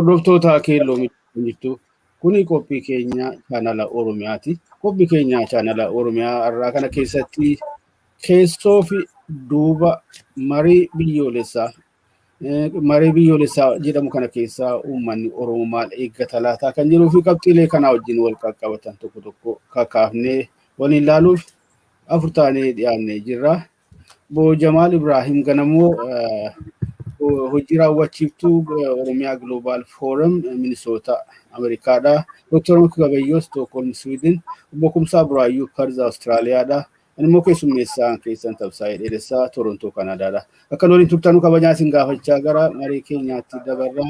Hordoftoota Keelloo jirtu. Kuni qophii keenya chaanala Oromiyaati. Qophii keenya chaanala Oromiyaa irraa kana keessatti keessoo fi duuba marii biyyoolessaa jedhamu kana keessaa uummanni Oromoo maal eeggata laataa kan jedhuu fi qabxiilee kanaa wajjin wal qaqqabatan tokko tokko kakaafnee waliin ilaaluuf afur taanee dhiyaannee jirra. Obbo Jamaal Ibrahim Ganamoo hojii raawwachiiftuu Oromiyaa Global Forum Minnesota Ameerikaadha. Dr. Makii Gabayyoo Stockholm Sweden, Obbo Kumsaa Buraayyuu Perth Austraaliyaadha. Ani immoo keessummeessaan keessan Tabsaa'ee Dheeressaa Torontoo Kanaadaadha. Akka waliin turtanuu kabajaa isin gaafachaa gara marii keenyaatti dabarra.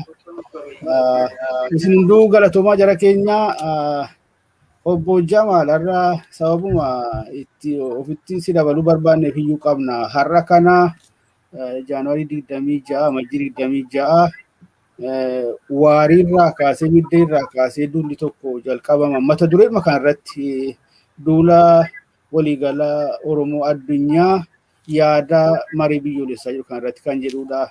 Isin hunduu galatoomaa jara keenyaa. Obbo Jamaal har'a sababuma itti ofitti si dabaluu barbaanneef iyyuu qabna. Har'a kana Jaanuwaarii 26, Amajjii 26 waariirraa kaasee middeerraa kaasee duulli tokko jalqabama. Mata dureema kanarratti duula waliigala Oromoo addunyaa yaada marii biyyoolessaa jiru kanarratti kan jedhudha.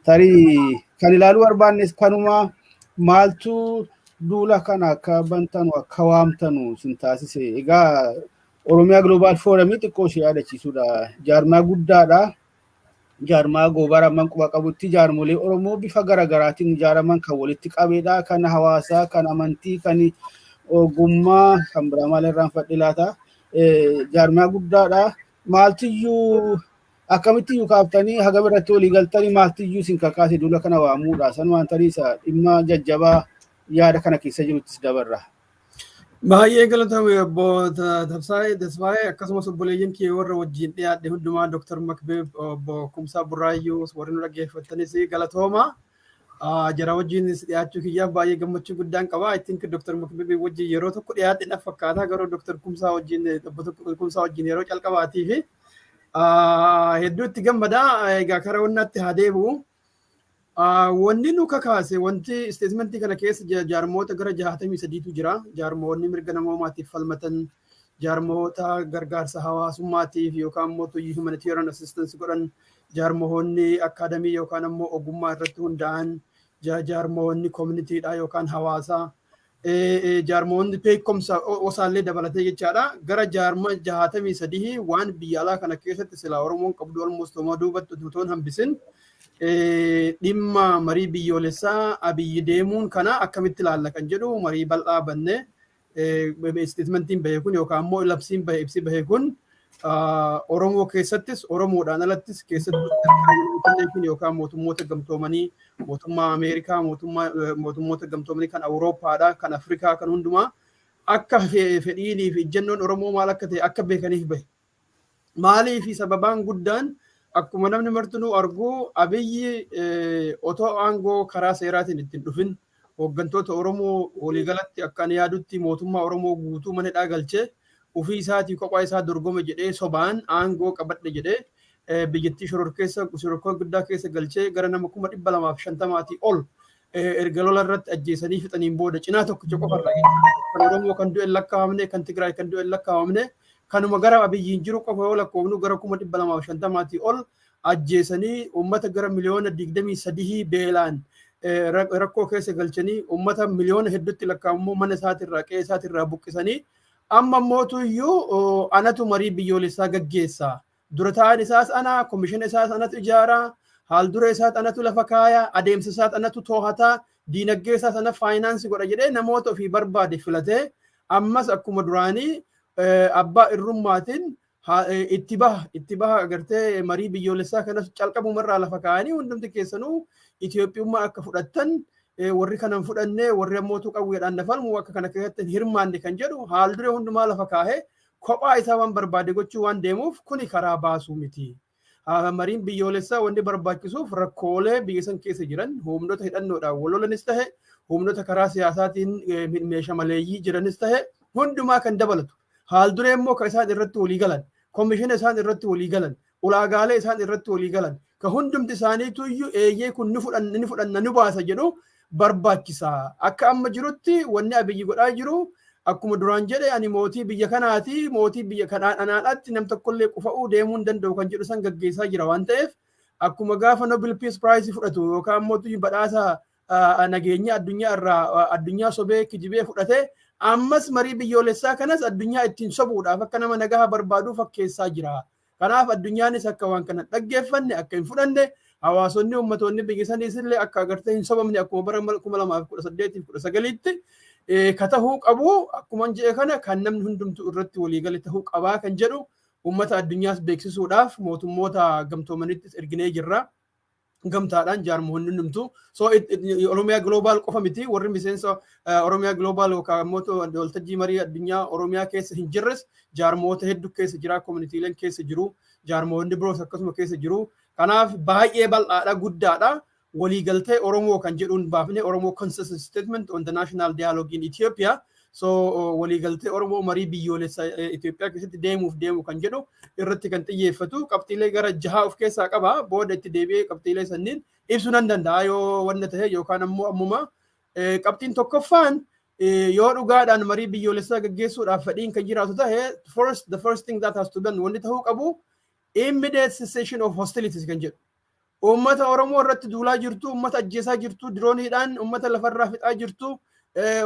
Tarii kan ilaaluu barbaannes kanuma maaltu duula kana akka bantanu akka waamtanu sin taasise. Egaa Oromiyaa Global Forumii xiqqoo ishee yaadachiisudha. Jaarmaa guddaadha. Jaarmaa goobara amman quba qabutti jaarmolee Oromoo bifa garaagaraatiin ijaaraman kan walitti qabedha. Kan hawaasaa, kan amantii, kan ogummaa, kan biraa maal irraan fadhe laata. Jaarmaa guddaadha. Maaltiyyuu akkamittiyyuu kaaftanii haga biratti walii galtanii maaltiyyuu sin kakaase duula kana waamuudha. Sanumaan tarii isa dhimma jajjabaa yaada kana keessa jiruttis dabarra. Baay'ee galatoomi obbo Tabsaa'ee Tasfaa'ee akkasumas obboleeyyan kee warra wajjin dhiyaadhe hundumaa Dr. Makbeeb obbo Kumsaa Buraayyuu warri nu dhaggeeffattanis galatooma. Jara wajjinis dhiyaachuu kiyyaaf baay'ee gammachuu guddaan qaba. I think Dr. Makbeeb wajjin yeroo tokko dhiyaadhe na fakkaata garuu Dr. Kumsaa wajjin obbo Kumsaa wajjin yeroo calqabaatii fi hedduu itti gammada. Egaa karaa wannaatti haa deebi'u. Wanni nu kakaase wanti isteetmentii kana keessa jaarmoota gara 63tu jira. Jaarmoonni mirga namoomaatiif falmatan, jaarmoota gargaarsa hawaasummaatiif yookaan immoo humanitarian assistance godhan, jaarmoonni akaadamii yookaan immoo ogummaa irratti hundaa'an, jaarmoonni koominiitiidha yookaan hawaasaa, jaarmoonni beekumsa osaallee dabalatee jechaadha. Gara jaarma 63 waan biyya alaa kana keessatti silaa Oromoon qabdu almost homaa duubatti otoo hin hambisin. Dhimma marii biyyoolessaa Abiyyi deemuun kana akkamitti ilaalla kan jedhu marii bal'aa bannee isteetmentiin bahe kun yookaan immoo labsiin bahe ibsi bahe kun Oromoo keessattis Oromoodhaan alattis keessattuu yookaan mootummoota gamtoomanii mootummaa Ameerikaa mootummoota gamtoomanii kan Awurooppaadha kan Afrikaa kan hundumaa akka fedhiinii fi ejjennoon Oromoo maal akka ta'e akka beekaniif bahe. Maalii fi sababaan guddaan akkuma namni martinuu argu Abiyyi otoo aangoo karaa seeraatiin ittiin dhufin hooggantoota Oromoo waliigalatti akka ani yaadutti mootummaa Oromoo guutuu mana hidhaa galchee ofii isaatii kophaa isaa dorgome jedhee sobaan aangoo qabadhe jedhee biyyattii shororkeessa guddaa keessa galchee gara nama 250,000 ol erga lola irratti ajjeesanii fixaniin booda cinaa tokkicha qofarraa kan Oromoo kan du'e lakkaa'amne kan Tigraay kan du'e lakkaa'amne kanuma gara Abiyyiin jiru qofa yoo lakkoofnu gara 250,000 ol ajjeesanii uummata gara miliyoona 23 beelaan rakkoo keessa galchanii uummata miliyoona hedduutti lakkaa'amu mana isaatirraa qe'ee isaatirraa buqqisanii amma mootuyyuu anatu marii biyyoolessaa gaggeessa. Dura ta'an isaas ana, komishina isaas anatu ijaara, haal dura isaas anatu lafa kaaya, adeemsa isaas anatu to'ata, diinagdee isaas ana faayinaansii godha jedhee namoota ofii barbaade filatee ammas akkuma duraanii abbaa irrummaatiin itti baha agartee marii biyyoolessaa kanas calqabumarraa lafa kaa'anii hundumti keessanuu Itoophiyummaa akka fudhattan warri kanan fudhanne warri ammootu qawweedhaan nafalmu akka kana keessatti hirmaanne kan jedhu haal duree hundumaa lafa kaahee kophaa isaa waan barbaade gochuu waan deemuuf kuni karaa baasuu miti. Mariin biyyoolessaa wanni barbaachisuuf rakkoolee biyya san keessa jiran humnoota hidhannoodhaan wal lolanis tahe humnoota karaa siyaasaatiin meeshaa maleeyyii jiranis tahe hundumaa kan dabalatu. Haal duree immoo kan isaan irratti walii galan, komishina isaan irratti walii galan, ulaagaalee isaan irratti walii galan, ka hundumti isaaniitu iyyuu eeyyee kun ni fudhanna ni baasa jedhu barbaachisa. Akka amma jirutti wanni Abiyyi godhaa jiru akkuma duraan jedhe ani mootii biyya kanaati, mootii biyya kanaan anaadhaatti nam tokkollee qufa'uu deemuu hin danda'u kan jedhu san gaggeessaa jira waan ta'eef akkuma gaafa Nobel Peace Prize fudhatu yookaan immoo badhaasa nageenya addunyaa irraa addunyaa sobee kijibee fudhatee ammas marii biyyoolessaa kanas addunyaa ittiin sobuudhaaf akka nama nagaa barbaaduu fakkeessaa jira. Kanaaf addunyaanis akka waan kana dhaggeeffanne akka hin fudhanne hawaasonni ummatoonni biyya saniis illee akka agartee hin sobamne akkuma bara 2018 19tti ka tahuu qabu akkuma jedhe kana kan namni hundumtuu irratti waliigale tahuu qabaa kan jedhu ummata addunyaas beeksisuudhaaf mootummoota gamtoomanittis erginee jirra. Gamtaadhaan jaarmoonni hundumtuu. So Oromiyaa Global qofa miti, warri miseensa Oromiyaa Global yookaan immoo waltajjii marii addunyaa Oromiyaa keessa hin jirres jaarmoota hedduu keessa jira, communityleen keessa jiru, jaarmoonni biroos akkasuma keessa jiru. Kanaaf baay'ee bal'aadha, guddaadha. Waliigaltee Oromoo kan jedhuun baafne, Oromoo Consensus Statement on the National Dialogue in Ethiopia. So waliigaltee Oromoo marii biyyoolessa Itoophiyaa keessatti deemuuf deemu kan jedhu irratti kan xiyyeeffatu qabxiilee gara 6 of keessaa qaba. Booda itti deebi'ee qabxiilee sanniin ibsuu nan danda'a yoo wanna ta'e yookaan ammoo ammuma. Qabxiin tokkoffaan, yoo dhugaadhaan marii biyyoolessaa gaggeessuudhaaf fedhiin kan jiraatu ta'e, the first thing that has to be done, wanni ta'uu qabu, immediate cessation of hostilities kan jedhu. Uummata Oromoo irratti duulaa jirtu, uummata ajjeesaa jirtu, dirooniidhaan uummata lafarraa fixaa jirtu,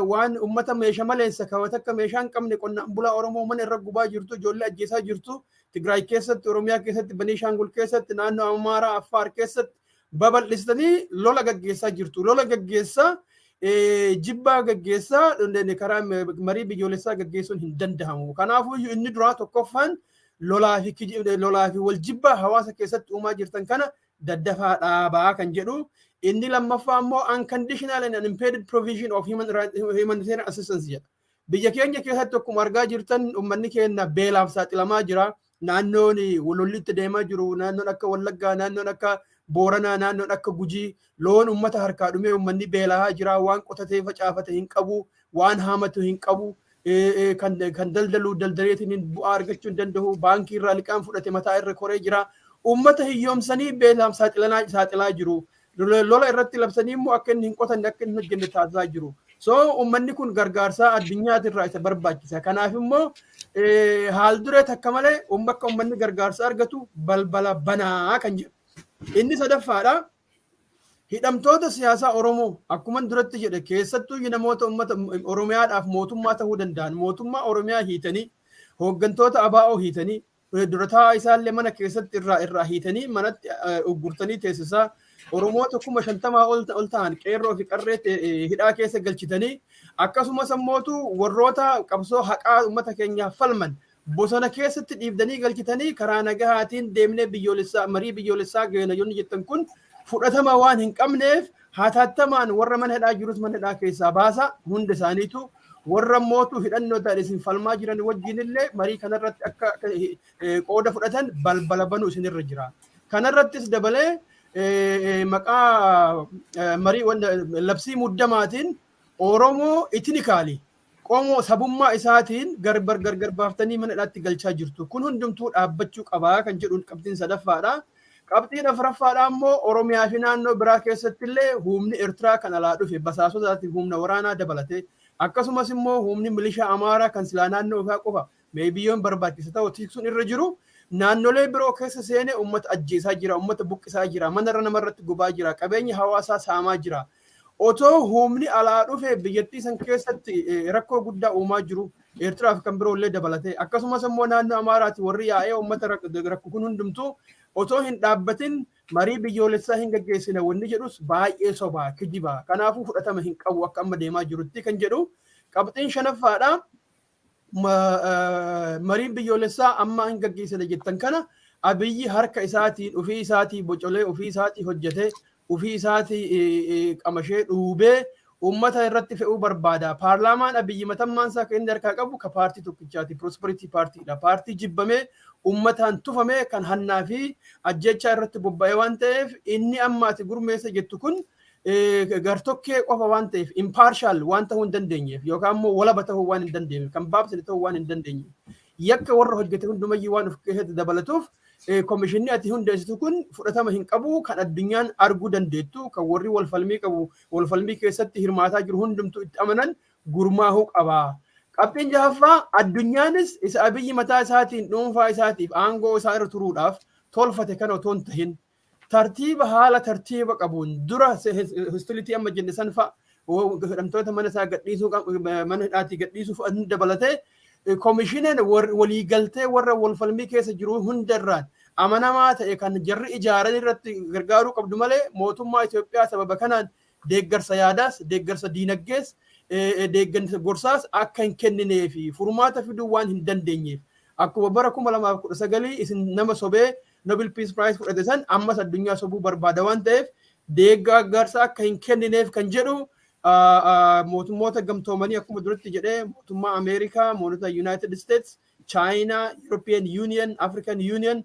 waan uummata meeshaa maleessa kawwata akka meeshaa hin qabne qonnaan bulaa Oromoo mana irra gubaa jirtu, ijoollee ajjeesaa jirtu, Tigraay keessatti, Oromiyaa keessatti, Beniishaangul keessatti, naannoo Amaaraa, Affaar keessatti babal'istanii lola gaggeessaa jirtu. Lola gaggeessaa, jibbaa gaggeessaa karaa marii biyyoolessaa gaggeessuun hin danda'amu. Kanaafuu inni duraa tokkoffaan lolaa fi wal jibbaa hawaasa keessatti uumaa jirtan kana daddafaa dhaabaa kan jedhu. Inni lammaffaa immoo unconditional and unimpeded provision of humanitarian assistance jedha. Biyya keenya keessatti akkuma argaa jirtan uummanni keenya beelaaf saaxilamaa jira. Naannoon lolli itti deemaa jiru, naannoon akka Wallaggaa, naannoon akka Booranaa, naannoon akka Gujii, loon uummata harkaa dhumee uummanni beelaa jira. Waan qotatee facaafate hin qabu, waan haamatu hin qabu. Kan daldalu daldaleetiin bu'aa argachuu hin danda'u. Baankii irraa liqaan fudhate mataa irra koree jira. Uummata hiyyoomsanii beelaaf saaxilaa jiru. Lola irratti labsanii immoo akka inni hin qotanne, akka inni hin hojjenne taasisaa jiru. So uummanni kun gargaarsaa addunyaatirraa isa barbaachisa. Kanaaf immoo haal duree takka malee akka uummanni gargaarsa argatu balbala banaa kan jedhu. Inni sadaffaadha. Hidhamtoota siyaasaa Oromoo akkuma duratti jedhe, keessattuu namoota uummata Oromiyaadhaaf mootummaa ta'uu danda'an, mootummaa Oromiyaa hiitanii, hooggantoota ABO hiitanii, durataa isaallee mana keessatti irraa hiitanii manatti uggurtanii teessisaa, Oromoota 50,000 ol ta'an qeerroo fi qarree hidhaa keessa galchitanii, akkasumas ammootu warroota qabsoo haqaa uummata keenyaaf falman bosona keessatti dhiibdanii galchitanii karaa nagahaatiin deemnee biyyoolessaa marii biyyoolessaa geena yoonni jettan kun fudhatama waan hin qabneef, hatattamaan warra mana hidhaa jirus mana hidhaa keessaa baasa hunda isaaniitu, warra mootu hidhannoo ta'an isin falmaa jiran wajjin illee marii kanarratti akka qooda fudhatan balbala banuu isinirra jira. Kanarrattis dabalee maqaa marii labsii muddamaatiin Oromoo ethnically, qomoo sabummaa isaatiin gargar gargar baaftanii mana hidhaatti galchaa jirtu. Kun hundumtuu dhaabbachuu qabaa kan jedhuun qabxiin sadaffaadha. Qabxiin afuraffaadha immoo Oromiyaa fi naannoo biraa keessatti illee humni Eertiraa kan alaa dhufe basaasotaatiif humna waraanaa dabalate, akkasumas immoo humni milishaa Amaaraa kan silaa naannoo isaa qofa meebiyyoon barbaachisa ta'u tiksuun irra jiru naannolee biroo keessa seenee uummata ajjeesaa jira, uummata buqqisaa jira, manarra namarratti gubaa jira, qabeenya hawaasaa saamaa jira. Otoo humni alaa dhufe biyyattii san keessatti rakkoo guddaa uumaa jiru, Eertiraa fi kan biroo illee dabalatee, akkasumas immoo naannoo Amaaraati warri yaa'ee uummata rakku kun hundumtuu otoo hin dhaabbatin marii biyyoolessaa hin gaggeessine wanni jedhus baay'ee sobaa, kijibaa, kanaafuu fudhatama hin qabu akka amma deemaa jirutti kan jedhu. Qabxiin shanaffaadha. Mariin biyyoolessaa amma hin gaggeessine jettan kana Abiyyi harka isaatiin ofii isaatii bocolee, ofii isaatii hojjetee, ofii isaatii qamashee dhuubee uummata irratti fe'uu barbaada. Paarlaamaan Abiyyi matammaan isaa kan inni harkaa qabu ka paartii tokkichaati. Prosperity Paartiidha. Paartii jibbamee uummataan tufamee kan hannaa fi ajjechaa irratti bobba'ee waan ta'eef, inni amma ati gurmeessa jettu kun gartokkee qofa waan ta'eef, impartial waan ta'uu hin dandeenyeef yookaan immoo walaba ta'uu waan hin dandeenyeef, kan baabsine ta'uu waan hin dandeenyeef, yakka warra hojjete hundumayyuu waan of keessatti dabalatuuf, komishinni ati hundeessitu kun fudhatama hin qabu. Kan addunyaan arguu dandeettu, kan warri wal falmii qabu wal falmii keessatti hirmaataa jiru hundumtuu itti amanan gurmaahuu qaba. Qabxiin jahaffaa, addunyaanis isa Abiyyi mataa isaatiin dhuunfaa isaatiif aangoo isaa irra turuudhaaf tolfate kana otoo hin tahin Tartiiba haala tartiiba qabuun dura hostility amma jenne san fa'a hidhamtoota mana isaa gadhiisuu, mana hidhaatii gadhiisuu dabalatee, komishineen waliigaltee warra walfalmii keessa jiru hundarraan amanamaa ta'e kan jarri ijaaran irratti gargaaruu qabdu malee, mootummaa Itoophiyaa sababa kanaan deeggarsa yaadaas, deeggarsa diinagdees, deeggarsa gorsaas akka hin kenninee fi furmaata fiduu waan hin dandeenyeef, akkuma bara 2019 isin nama sobee Nobel Peace Prize fudhate san ammas addunyaa sobuu barbaada waan ta'eef, deeggarsa akka hin kennineef kan jedhu mootummoota gamtoomanii, akkuma duratti jedhee, mootummaa Ameerikaa, mootota United States, China, European Union, African Union,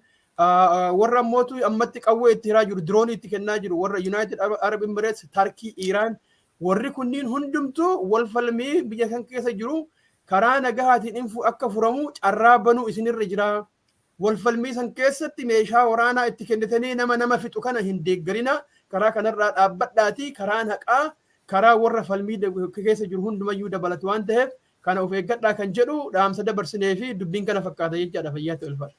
warra ammootu ammatti qawwee itti hiraa jiru, diroonii itti kennaa jiru, warra United Arab Emirates, Turkey, Iran, warri kunniin hundumtuu wal falmii biyya kan keessa jiru karaa nagahaatiin akka furamu carraa banuu isinirra jira. Wal falmii san keessatti meeshaa waraanaa itti kennitanii nama fixu kana hin deeggarina. Karaa kanarraa dhaabbadhaatii, karaan haqaa karaa warra falmii keessa jiru hundumayyuu dabalatu waan ta'eef, kana of eeggadhaa kan jedhu dhaamsa dabarsinee fi dubbiin kana fakkaata jechaadha. Fayyaatti ulfaadha.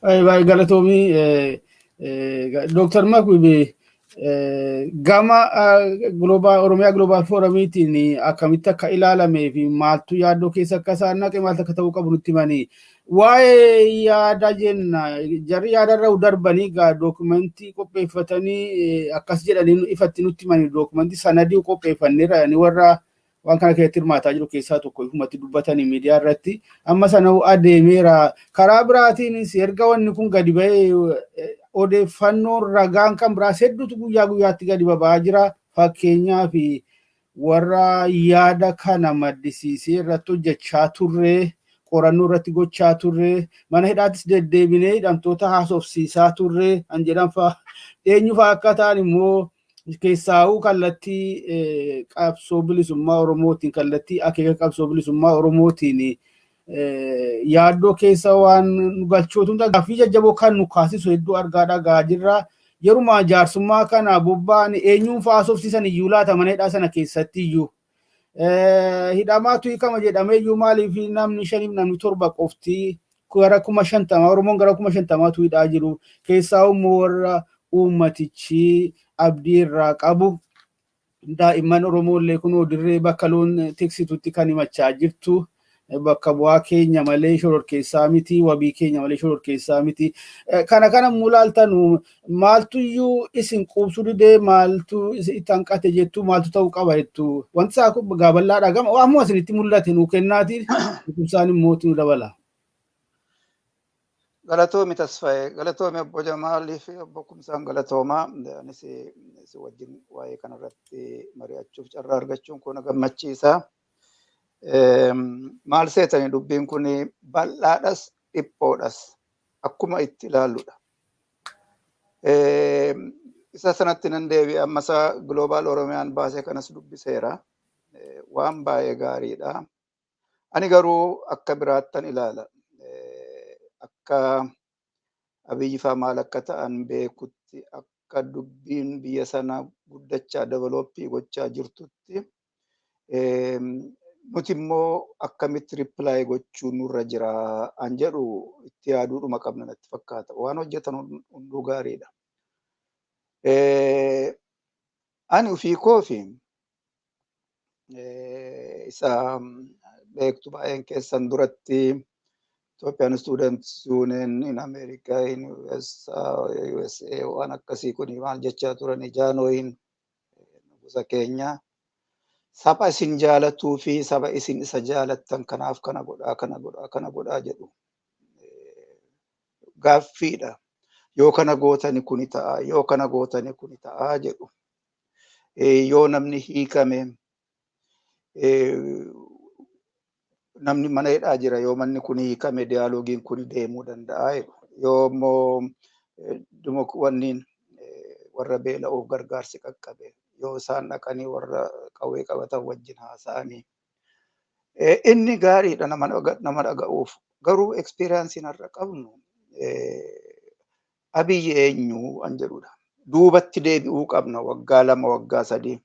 Baay'ee galatoomii, Dooktar Makbib. Gama Global Oromiyaa Global Forumiitiin akkamitti akka ilaalamee fi maaltu yaaddoo keessa akka isaan naqe, maaltu akka ta'uu qabu nutti himanii. Waa'ee yaada jenna, jarri yaadarra darbanii gaa dookumentii qopheeffatanii akkas jedhanii ifatti nutti himanii, dookumentii sanadii qopheeffanneera ni warra waan kana keessatti hirmaataa jiru keessaa tokko ifumatti dubbatanii miidiyaa irratti. Amma sana adeemeera. Karaa biraatiinis erga wanni kun gadi ba'ee odeeffannoon ragaan kan biraas hedduutu guyyaa guyyaatti gadi baba'aa jira. Fakkeenyaaf, warra yaada kana maddisiisee irratti hojjechaa turre, qorannoo irratti gochaa turre, mana hidhaattis deddeebinee hidhamtoota haasofsiisaa turre kan jedhan fa'a, eenyu fa'a akka ta'an immoo, keessaa'uu kallattii qabsoo bilisummaa Oromootiin, kallattii akeeka qabsoo bilisummaa Oromootiin yaaddoo keessa waan nu galchootu, gaaffii jajjaboo kan nu kaasisu hedduu argaa dhagaa jirra. Yeruma jaarsummaa kana bobba'an eenyuun fa'aa haasofsiisan iyyuu laata mana hidhaa sana keessatti iyyuu? Hidhamaatu hiikama jedhamee iyyuu, maaliif namni shaniif namni torba qofti gara 50,000, Oromoon gara 50,000tu hidhaa jiru. Keessaa immoo warra uummatichi abdii irraa qabu, daa'imman Oromoo illee kunoo dirree bakka loon tiksitutti kan himachaa jirtu. Bakka bu'aa keenya malee shororkeessaa miti, wabii keenya malee shororkeessaa miti. Kana immoo ilaaltanu, maaltu iyyuu isin quubsuu didee, maaltu itti hanqate jettu, maaltu ta'uu qaba jettu? Wanti isaa gaaballaadha gama ammoo isinitti mul'ate nuu kennaati, ibsaan immoo nu dabala. Galatoomi Tasfaa'ee, galatoomi obbo Jamaalii fi obbo Kumsaan, galatoomaa. Anis si wajjin waa'ee kanarratti mari'achuuf carraa argachuun kun gammachiisa. Maal seetani, dubbiin kun bal'aadhas dhiphoodhas, akkuma itti ilaalludha. Isa sanatti nan deebi'e. Amma isa Global Oromiyaan baasee kanas dubbiseera. Waan baay'ee gaariidha. Ani garuu akka biraattan ilaala. Akka Abiyyi fa'aa maal akka ta'an beekutti, akka dubbiin biyya sana guddachaa develop gochaa jirtutti, nuti immoo akkamitti reply gochuu nurra jira an jedhu itti yaaduudhuma qabna natti fakkaata. Waan hojjetan hunduu gaariidha. Ani ofii koofi isa beektu baay'een keessan duratti Ethiopian Students Union in America, in US, USA, waan akkasii kun maal jechaa turan? Jaanooyin gosa keenya saba isin jaalatuu fi saba isin isa jaalattan kanaaf kana godhaa, kana godhaa, kana godhaa jedhu. Gaaffiidha. Yoo kana gootani kuni ta'a, yoo kana gootani kuni ta'a jedhu. Yoo namni hiikame, namni mana hidhaa jira, yoo manni kun hiikame dialogueiin kun deemuu danda'a jedhu. Yoo immoo wanniin warra beela'uuf gargaarsi qaqqabe, yoo isaan dhaqanii warra qawwee qabatan wajjin haasa'anii. Inni gaariidha nama dhaga'uuf. Garuu experienceiin har'a qabnu Abiyyi eenyu an jedhudha. Duubatti deebi'uu qabna waggaa 2, waggaa 3.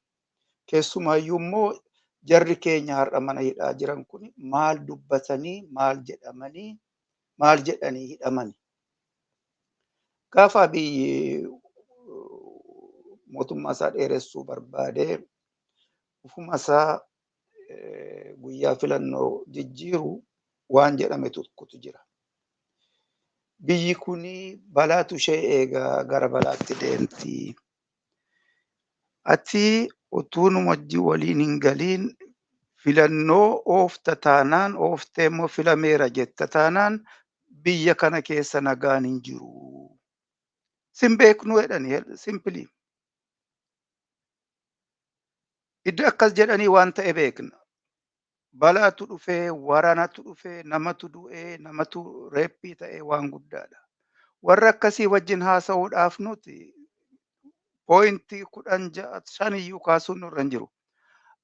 Keessumaayyuu immoo jarri keenya har'a mana hidhaa jiran kun maal dubbatanii, maal jedhamanii, maal jedhanii hidhamani? Gaafa Abiyyi mootummaa isaa dheeressuu barbaadee ufuma isaa guyyaa filannoo jijjiiru waan jedhame tokkotu jira. Biyyi kuni balaatu ishee eegaa gara balaatti deemti. Ati utuu nu wajjin waliin hin galiin filannoo oofta taanaan ooftee immoo filameera jetta taanaan biyya kana keessa nagaan hin jiru. Sin beeknu jedhani simply. Iddo akkas jedhanii waan ta'e beekna. Balaatu dhufee, waraanatu dhufee, namatu du'ee, namatu reeppii ta'ee waan guddaadha. Warra akkasii wajjin haasa'uudhaaf nuti pooyintii 16 5 iyyuu kaasuun nurra hin jiru.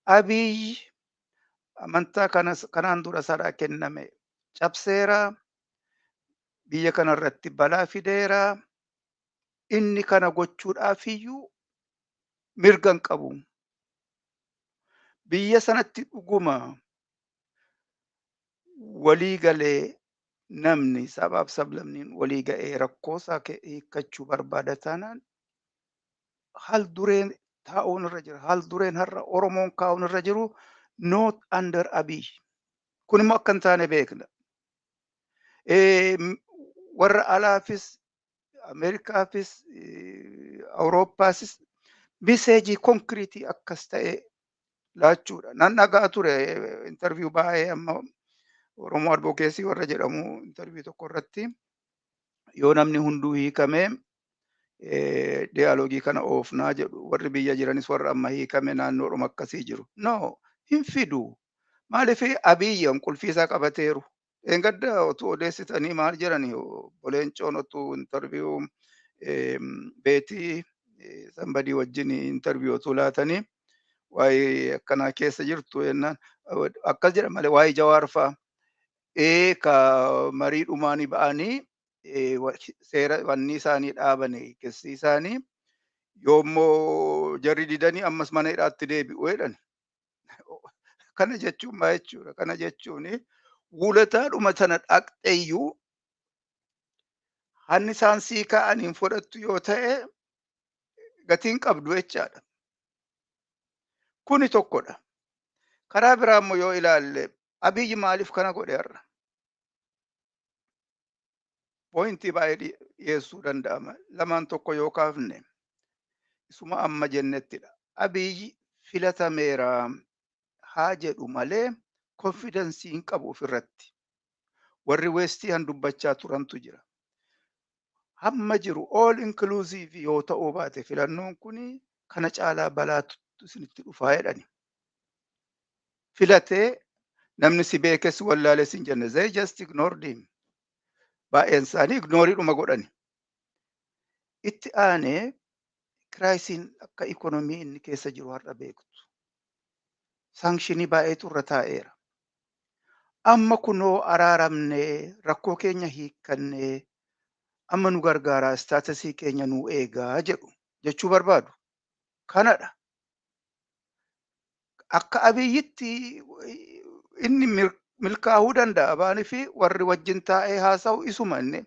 Abiyyi amantaa kanaan dura isaadhaa kenname cabseera, biyya kanarratti balaa fideera, inni kana gochuudhaaf iyyuu mirga hin qabu. Biyya sanatti dhuguma walii galee namni sabaaf sablamniin walii ga'ee rakkoo isaa hiikkachuu barbaada taanaan hal dureen taa'uun irra jira. Hal dureen har'a Oromoon kaa'uun irra jiru not under Abiy. Kun immoo akka hin taane beekna. Warra alaafis, Ameerikaafis, Awurooppaasis message concrete akkas ta'e laachuudha. Nan dhagaa ture interview baay'ee amma Oromoo Advocacy warra jedhamu interview tokko irratti yoo namni hunduu hiikamee dialogue kana oofnaa jedhu, warri biyya jiranis warra amma hiikame naannoodhuma akkasii jiru. No, hin fidu. Maaliif Abiyyi qulfii isaa qabateeru. Eengadda otuu odeessitanii maal jedhani Boleencoon otuu interview beetii somebody wajjin interview otuu laatanii waa'ee akkanaa keessa jirtu jennaan akkas jedha malee waa'ee Jawaar fa'a. Ee, ka marii dhumaanii ba'anii seera wanni isaanii dhaabane keessi isaanii yoommoo jarri didanii ammas mana hidhaatti deebi'u jedhan. Kana jechuun maal jechuudha? Kana jechuun wulataadhuma sana dhaqxeeyyuu hanni isaan sii ka'aniin fudhattu yoo ta'e gatiin qabdu jechaadha. Kuni tokkodha. Karaa biraa immoo yoo ilaalle, Abiyyi maaliif kana godhe har'a? Point baay'ee dhiyeessuu danda'ama. Lamaan tokko yoo kaafne isuma amma jennettidha. Abiyyi filatameera haa jedhu malee confidence hin qabu ofirratti. Warri West han dubbachaa turantu jira. Hamma jiru all inclusive yoo ta'uu baate filannoon kuni kana caalaa balaatu isinitti dhufaa jedhani. Filatee namni si beekes wallaales hin jenne, they just ignored him. Baay'een isaanii ignore dhuma godhani. Itti aanee crisisiin akka ikonomii inni keessa jiru har'a beektu. Sanction baay'eetu irra taa'eera. Amma kunoo araaramnee rakkoo keenya hiikkannee amma nu gargaaraa, status keenya nu eegaa jedhu jechuu barbaadu. Kanadha. Akka Abiyyitti inni milkaa'uu danda'a baanii fi warri wajjin taa'ee haasa'u isuma inni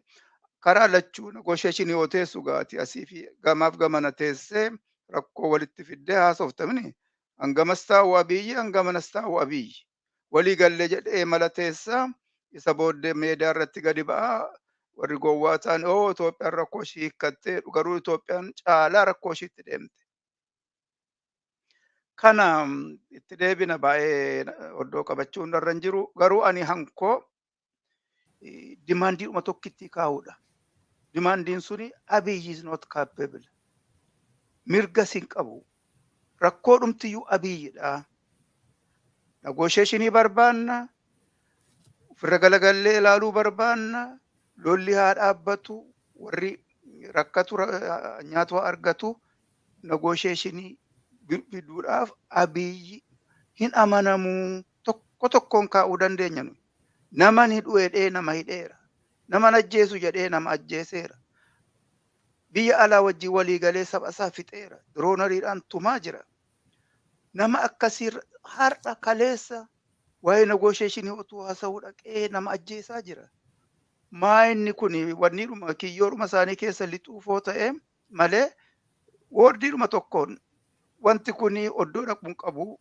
karaa lachuu negotiation yoo teessu gaati asii fi gamaaf gamana teessee rakkoo walitti fiddee haasoftamini. Hangamas taa'u Abiyyi, hangamanas taa'u Abiyyi. Walii gallee jedhee mala teessaa isa booddee meedaa irratti gadi ba'aa, warri gowwaa ta'an oo Itoophiyaan rakkoo ishii hiikkattee, garuu Itoophiyaan caalaa rakkoo ishiitti deemte. Kana itti deebina, baay'ee oddoo qabachuun irra hin jiru, garuu ani hankoo demandiidhuma tokkitti kaa'uudha. Demandiin suni Abiyyi is not capable. Mirga sin qabu. Rakkoo dhumtiyyuu Abiyyidha. Negotiation barbaanna. Ofirra galagallee ilaaluu barbaanna. Lolli haa dhaabbatu. Warri rakkatu nyaatu haa argatu. Negotiation fiduudhaaf Abiyyi hin amanamuu, tokko tokkoon kaa'uu dandeenya nuyi. Nama ni hidhu nama hidheera. Nama ajjeesu jedhee nama ajjeeseera. Biyya alaa wajjin walii galee saba isaa fixeera. Droneriidhaan tumaa jira. Nama akkasii har'a kaleessa waa'ee negotiation otuu haasa'uu dhaqee nama ajjeesaa jira. Maa inni kun wanni dhuma kiyyoodhuma isaanii keessa lixuufoo ta'e malee Wordiidhuma tokkoon wanti kun oddoo dhaquun qabu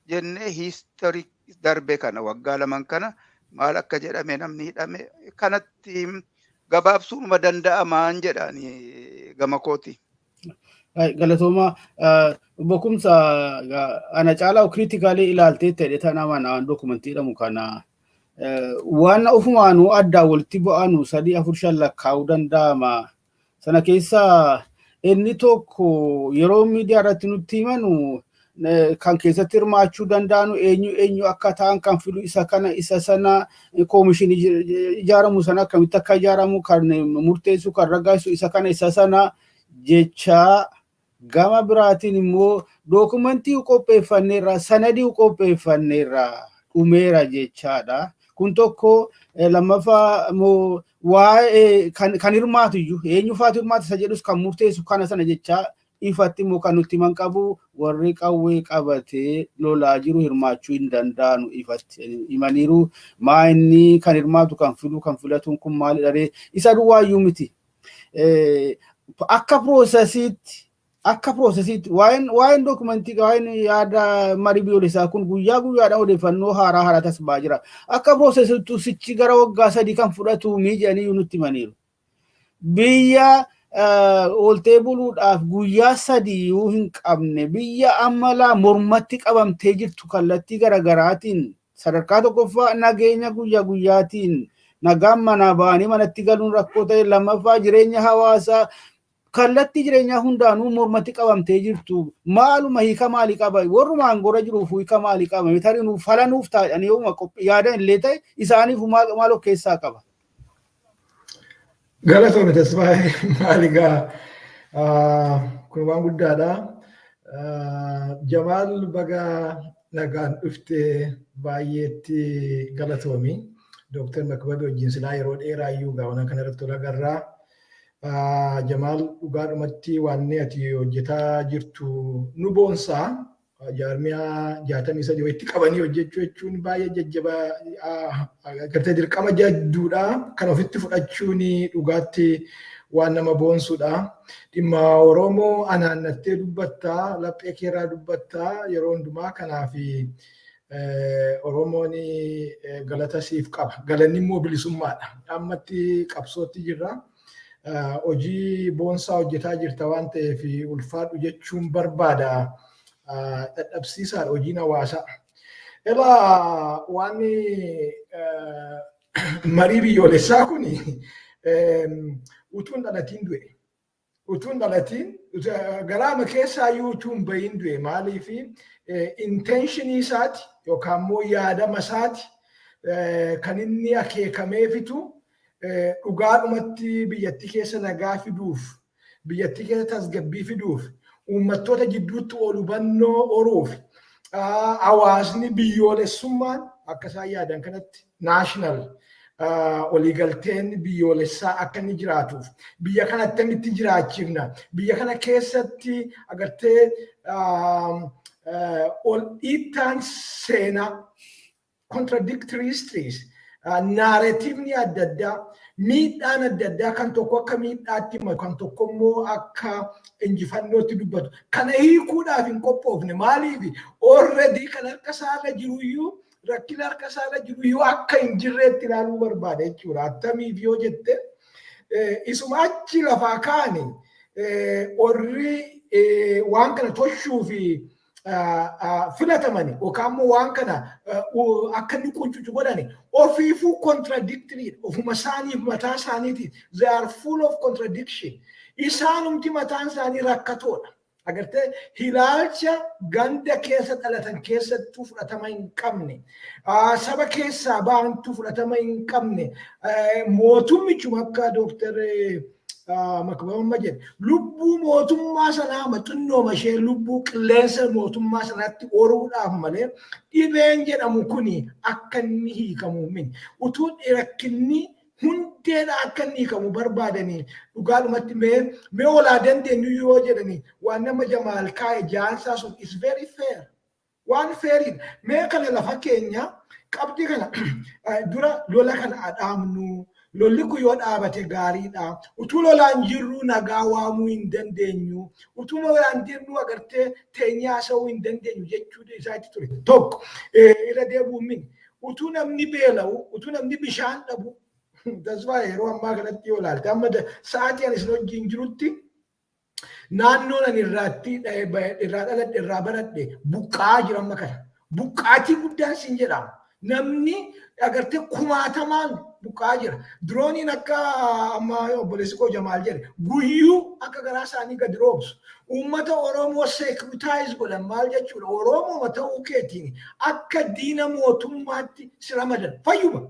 jennee hiistorii darbe kana waggaa laman kana maal akka jedhame namni hidhame kanatti gabaabsuunuma danda'amaan jedhani gama kooti. Galatooma bokumsa ana caalaa critically ilaaltee ta'e tana mana dokumentii jedhamu kana waan ofumaanuu addaa walitti bu'anu 3 4 5 lakkaa'uu danda'ama. Sana keessa inni tokko yeroo miidiyaa irratti nutti himanu kan keessatti hirmaachuu danda'anu eenyu eenyu akka ta'an kan filu isa kana isa sana koomishinii ijaaramu sana akkamitti akka ijaaramu kan murteessu kan raggaasisu isa kana isa sana jecha gama biraatiin immoo dookumentii qopheeffanneerra sanadii qopheeffanneerra dhumeera jechaadha. Kun tokko lammaffaa immoo waa'ee kan hirmaatu iyyuu eenyu faatu hirmaata isa jedhus kan murteessu kana sana jechaa ifatti immoo kan nutti himan qabu warri qawwee qabatee lolaa jiru hirmaachuu hin danda'anu ifatti himaniiru. Maa inni kan hirmaatu kan filu kan filatuun kun maalidha ree isa duwwaayyuu miti. Akka piroosesiitti waa'een dookumentii waa'een yaada marii biyyoolessaa kun guyyaa guyyaadhaan odeeffannoo haaraa haaraa tasbaa jira. Akka piroosesiitti sichi gara waggaa 3 kan fudhatu jedhanii nutti himaniiru. Biyya ooltee buluudhaaf guyyaa 3 hin qabne biyya ammalaa mormatti qabamtee jirtu kallattii garaagaraatiin sadarkaa tokkoffaa nageenya guyyaa guyyaatiin nagaan manaa ba'anii manatti galuun rakkoo ta'e lammaffaa jireenya hawaasaa kallattii jireenyaa hundaanuu mormatti qabamtee jirtu maaluma hiika maalii qaba warruma aangorra jiruuf hiika maalii qaba tarii nuuf falanuuf taa'anii yooma yaadan illee ta'e isaaniif maal of keessaa qaba. Galatoome Tasfaayee maali gaa kun waan guddaadha. Jamaal baga nagaan dhuftee baay'eetti galatoomi. Dooktar Makbabii wajjin silaa yeroo dheeraa iyyuu gaawwana kana irratti ol agarraa. Jamaal dhugaadhumatti waan ati hojjetaa jirtu nu boonsaa. Jaarmiyaa 63 walitti qabanii hojjechuu jechuun baay'ee jajjabaa gartee dirqama jadduudha. Kan ofitti fudhachuun dhugaatti waan nama boonsuudha. Dhimma Oromoo anaannattee dubbattaa, laphee keerraa dubbattaa yeroo hundumaa kanaaf Oromoon galata siif qaba. Galanni immoo bilisummaadha. Ammatti qabsootti jirra. Hojii boonsaa hojjetaa jirta waan ta'eef ulfaadhu jechuun barbaada. Dadhabsiisaadha hojiin hawaasaa. Elaa waan marii biyyoolessaa kun utuun dhalatiin du'e. Utuun dhalatiin garaama keessaayyuu utuun bahin du'e maaliif intenshinii isaati yookaan immoo yaadama isaati kan inni akeekameefitu dhugaadhumatti biyyattii keessa nagaa fiduuf biyyattii keessa tasgabbii fiduuf uummattoota jidduutti ol hubannoo horuuf hawaasni biyyoolessummaan akka isaan yaadan kanatti naashinaal waliigalteen biyyoolessaa akka inni jiraatuuf biyya kana akkamitti jiraachifna biyya kana keessatti agartee ol dhiittaan seenaa contradictory histories naareetiivni adda addaa miidhaan adda addaa kan tokko akka miidhaatti himatu kan tokko immoo akka injifannootti dubbatu kana hiikuudhaaf hin qophoofne maaliif already kan harka isaarra jiruyyuu rakkina harka isaarra jiruyyuu akka hin jirreetti ilaaluu barbaada jechuudha. Attamiif yoo jette isuma achi lafaa kaane warri waan kana toshuu fi filatamani yookaan immoo waan kana akka inni quncucu godhani ofiifuu contradictory ofuma isaaniif mataa isaaniitiin they are full of contradiction isaanumti mataan isaanii rakkatoodha. Agartee ilaalcha ganda keessa dhalatan keessattuu fudhatama hin qabne saba keessaa bahantu fudhatama hin qabne mootummichuma akka Dooktar Makbabamma jedhe lubbuu mootummaa sanaa xinnooma ishee lubbuu qilleensa mootummaa sanaatti horuudhaaf malee dhibeen jedhamu kuni akka inni hiikamu mini utuu rakkinni hundeedha akka inni hiikamu barbaadanii dhugaadhumatti mee olaa dandeenyu yoo jedhanii waan nama Jamaal kaa'e jaansaa sun is very fair waan fairiidha mee kana lafa keenya qabdii kana dura lola kana adhaamnu Lolli kun yoo dhaabate gaariidha. Utuu lolaan jirru nagaa waamuu hin dandeenyu. Utuu lolaan jirru agartee teenyee haasa'uu hin dandeenyu jechuu isaatti ture. Tokko irra deebi'uun mini. Utuu namni beela'u, utuu namni bishaan dhabu, tasfaa yeroo ammaa kanatti yoo ilaalte amma sa'aatii ani isin wajjin jirutti naannoon ani irraa dhaladhe irraa baradhe buqqa'aa jira amma kana. Buqqaatii guddaan siin jedhama. Namni agartee kumaatamaan buqqa'aa jira. Dirooniin akka amma obboleessi koo Jamaal jedhe guyyuu akka garaa isaanii gadi roobsu. Uummata Oromoo seekritaayiz godhan maal jechuudha? Oromoo ta'uu keetiin akka diina mootummaatti si ramadan. Fayyuma.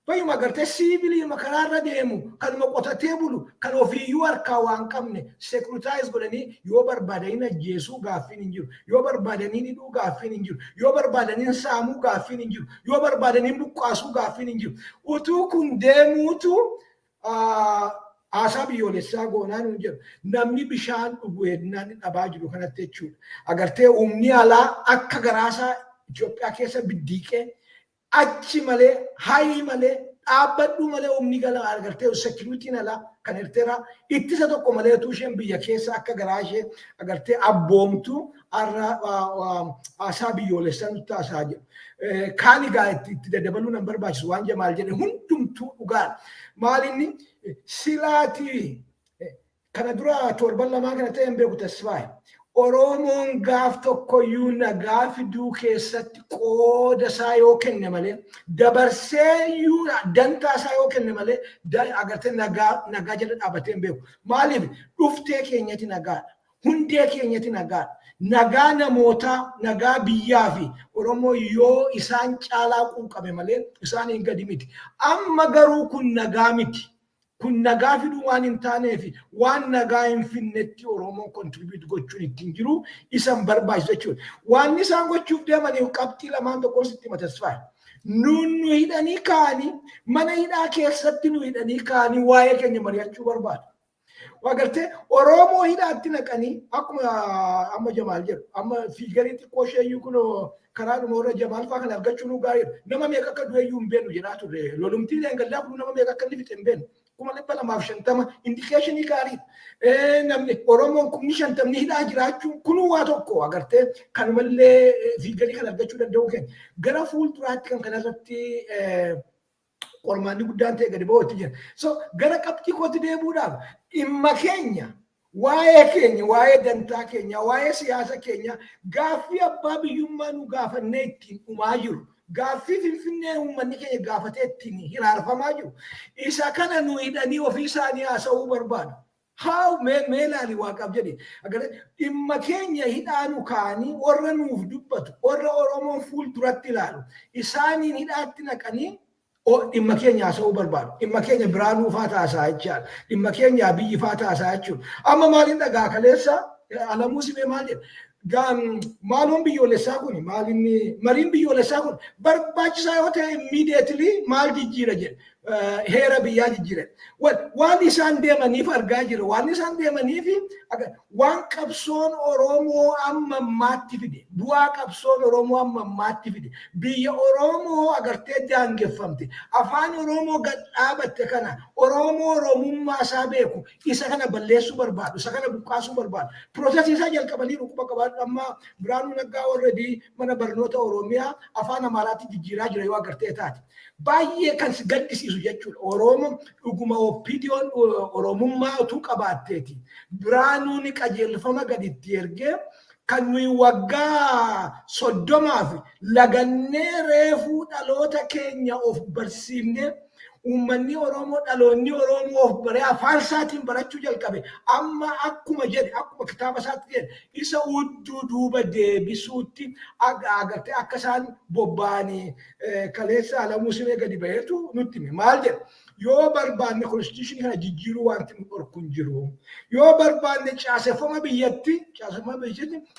Fayyuma agartee siivilii karaarra deemu kanuma qotatee bulu kan ofiiyyuu harkaa waan qabne seekuritaayiz godhanii yoo barbaadanii ajjeesuu gaaffiin hin jiru. Yoo barbaadanii hidhuu gaaffiin hin jiru. Yoo barbaadanii saamuu gaaffiin hin jiru. Yoo barbaadanii buqqaasuu gaaffiin hin jiru. Utuu kun deemuutu haasaa biyyoolessaa goonaa nuun jedhu. Namni bishaan dhugu heddinaan dhabaa jiru kanatti jechuudha. Agartee humni alaa akka garaasaa Itoophiyaa keessa biddiiqee achi malee hayii malee dhaabbadhu malee humni gala agartee sekiuritiin alaa kan Eertiraa ittisa tokko malee utuu isheen biyya keessa akka garaa ishee agartee abboomtu haasaa biyyoolessaa nutti haasaa jiru. Kaan egaa itti daddabaluu nan barbaachisu waan Jamaal jedhe hundumtuu dhugaadha. Maal inni silaatii kana dura torban lamaa kana ta'e hin beeku Tasfaayee. Oromoon gaaf tokkoyyuu nagaa fiduu keessatti qooda isaa yoo kenne malee dabarsee iyyuu dantaa isaa yoo kenne malee agartee nagaa jala dhaabbatee hin beeku. Maaliif dhuftee keenyatti nagaadha. Hundee keenyatti nagaadha. Nagaa namootaa, nagaa biyyaa fi Oromoo yoo isaan caalaa quuqame malee isaan hin gadi miti. Amma garuu kun nagaa miti. Kun nagaa fiduu waan hin taaneef waan nagaa hin finnetti Oromoon kontribiut gochuun ittiin jiru isan barbaachisu jechuudha. Waan isaan gochuuf deemaniif qabxii lamaan tokko sitti hima Tasfaayee. Nuun nu hidhanii kaanii mana hidhaa keessatti nu hidhanii kaanii waa'ee keenya mari'achuu barbaadu. Agartee Oromoo hidhaatti naqanii akkuma amma Jamaal jedhu amma fiigarii xiqqoo isheeyyuu kun karaa dhuma warra Jamaal fa'aa kana argachuu nu gaariidha. Nama meeqa akka du'eeyyuu hin beeknu jedhaa turre. Lolumtii Leengaallaa kun nama meeqa akka inni fixe hin beeknu. 250,000 indikeeshinii gaariidha. Namni Oromoon 50,000 hidhaa jiraachuun kunuu waa tokko agartee kanumallee fiigarii kan argachuu danda'u keenya. Gara fuulduraatti kan kanarratti qormaanni guddaan ta'e gadi ba'uutti jira. So gara qabxii kootti deebi'uudhaaf dhimma keenya waa'ee keenya, waa'ee dantaa keenya, waa'ee siyaasa keenya gaaffii abbaa biyyummaa nu gaafannee ittiin dhumaa jiru. Gaaffii Finfinnee uummanni keenya gaafatee ittiin hiraarfamaa jiru. Isa kana nu hidhanii ofii isaanii haasa'uu barbaadu. Haa mee ilaali waaqaaf jedhi. Dhimma keenya hidhaa nu kaa'anii warra nuuf dubbatu, warra Oromoon fuulduratti ilaalu, isaaniin hidhaatti naqanii dhimma keenya haasa'uu barbaadu. Dhimma keenya Biraanuu fa'aa taasaa jechaadha. Dhimma keenya Abiyyi fa'aa taasaa jechuudha. Amma maaliin dhagaa kaleessa Alamuu Simee maal jedha? Maaloon biyyoolessaa kun maalinni mariin biyyoolessaa kun barbaachisaa yoo ta'e immediately maal jijjiira jedhe heera biyyaa jijjiira. Waan isaan deemaniif argaa jira. Waan isaan deemaniif waan qabsoon Oromoo amma ammaatti fide bu'aa qabsoon Oromoo amma ammaatti fide biyya Oromoo agartee daangeffamte afaan Oromoo gad dhaabatte kana Oromoo Oromummaa isaa beeku isa kana balleessuu barbaadu isa kana buqqaasuu barbaadu. Piroosesii isaa jalqabanii dhukkuba qabaatu amma Biraanuu Naggaa already mana barnoota Oromiyaa afaan Amaaraatti jijjiiraa jira yoo agartee taate. Baay'ee kan si gaddisiisu jechuudha. Oromoo dhuguma OPDO'n Oromummaa utuu qabaatteeti. Biraanuun qajeelfama gaditti ergee kan nuyi waggaa 30 lagannee reefuu dhaloota keenya of barsiifnee uummanni Oromoo dhaloonni Oromoo of baree afaan isaatiin barachuu jalqabe amma akkuma jedhe akkuma kitaaba isaatti jedhe isa hudduu duuba deebisuutti agartee akka isaan bobba'anii kaleessa Alamuu Simee gadi baheetu nutti hime maal jedhe yoo barbaanne konstituushinii kana jijjiiruu wanti nu dhorku hin jiru yoo barbaanne caaseffama biyyatti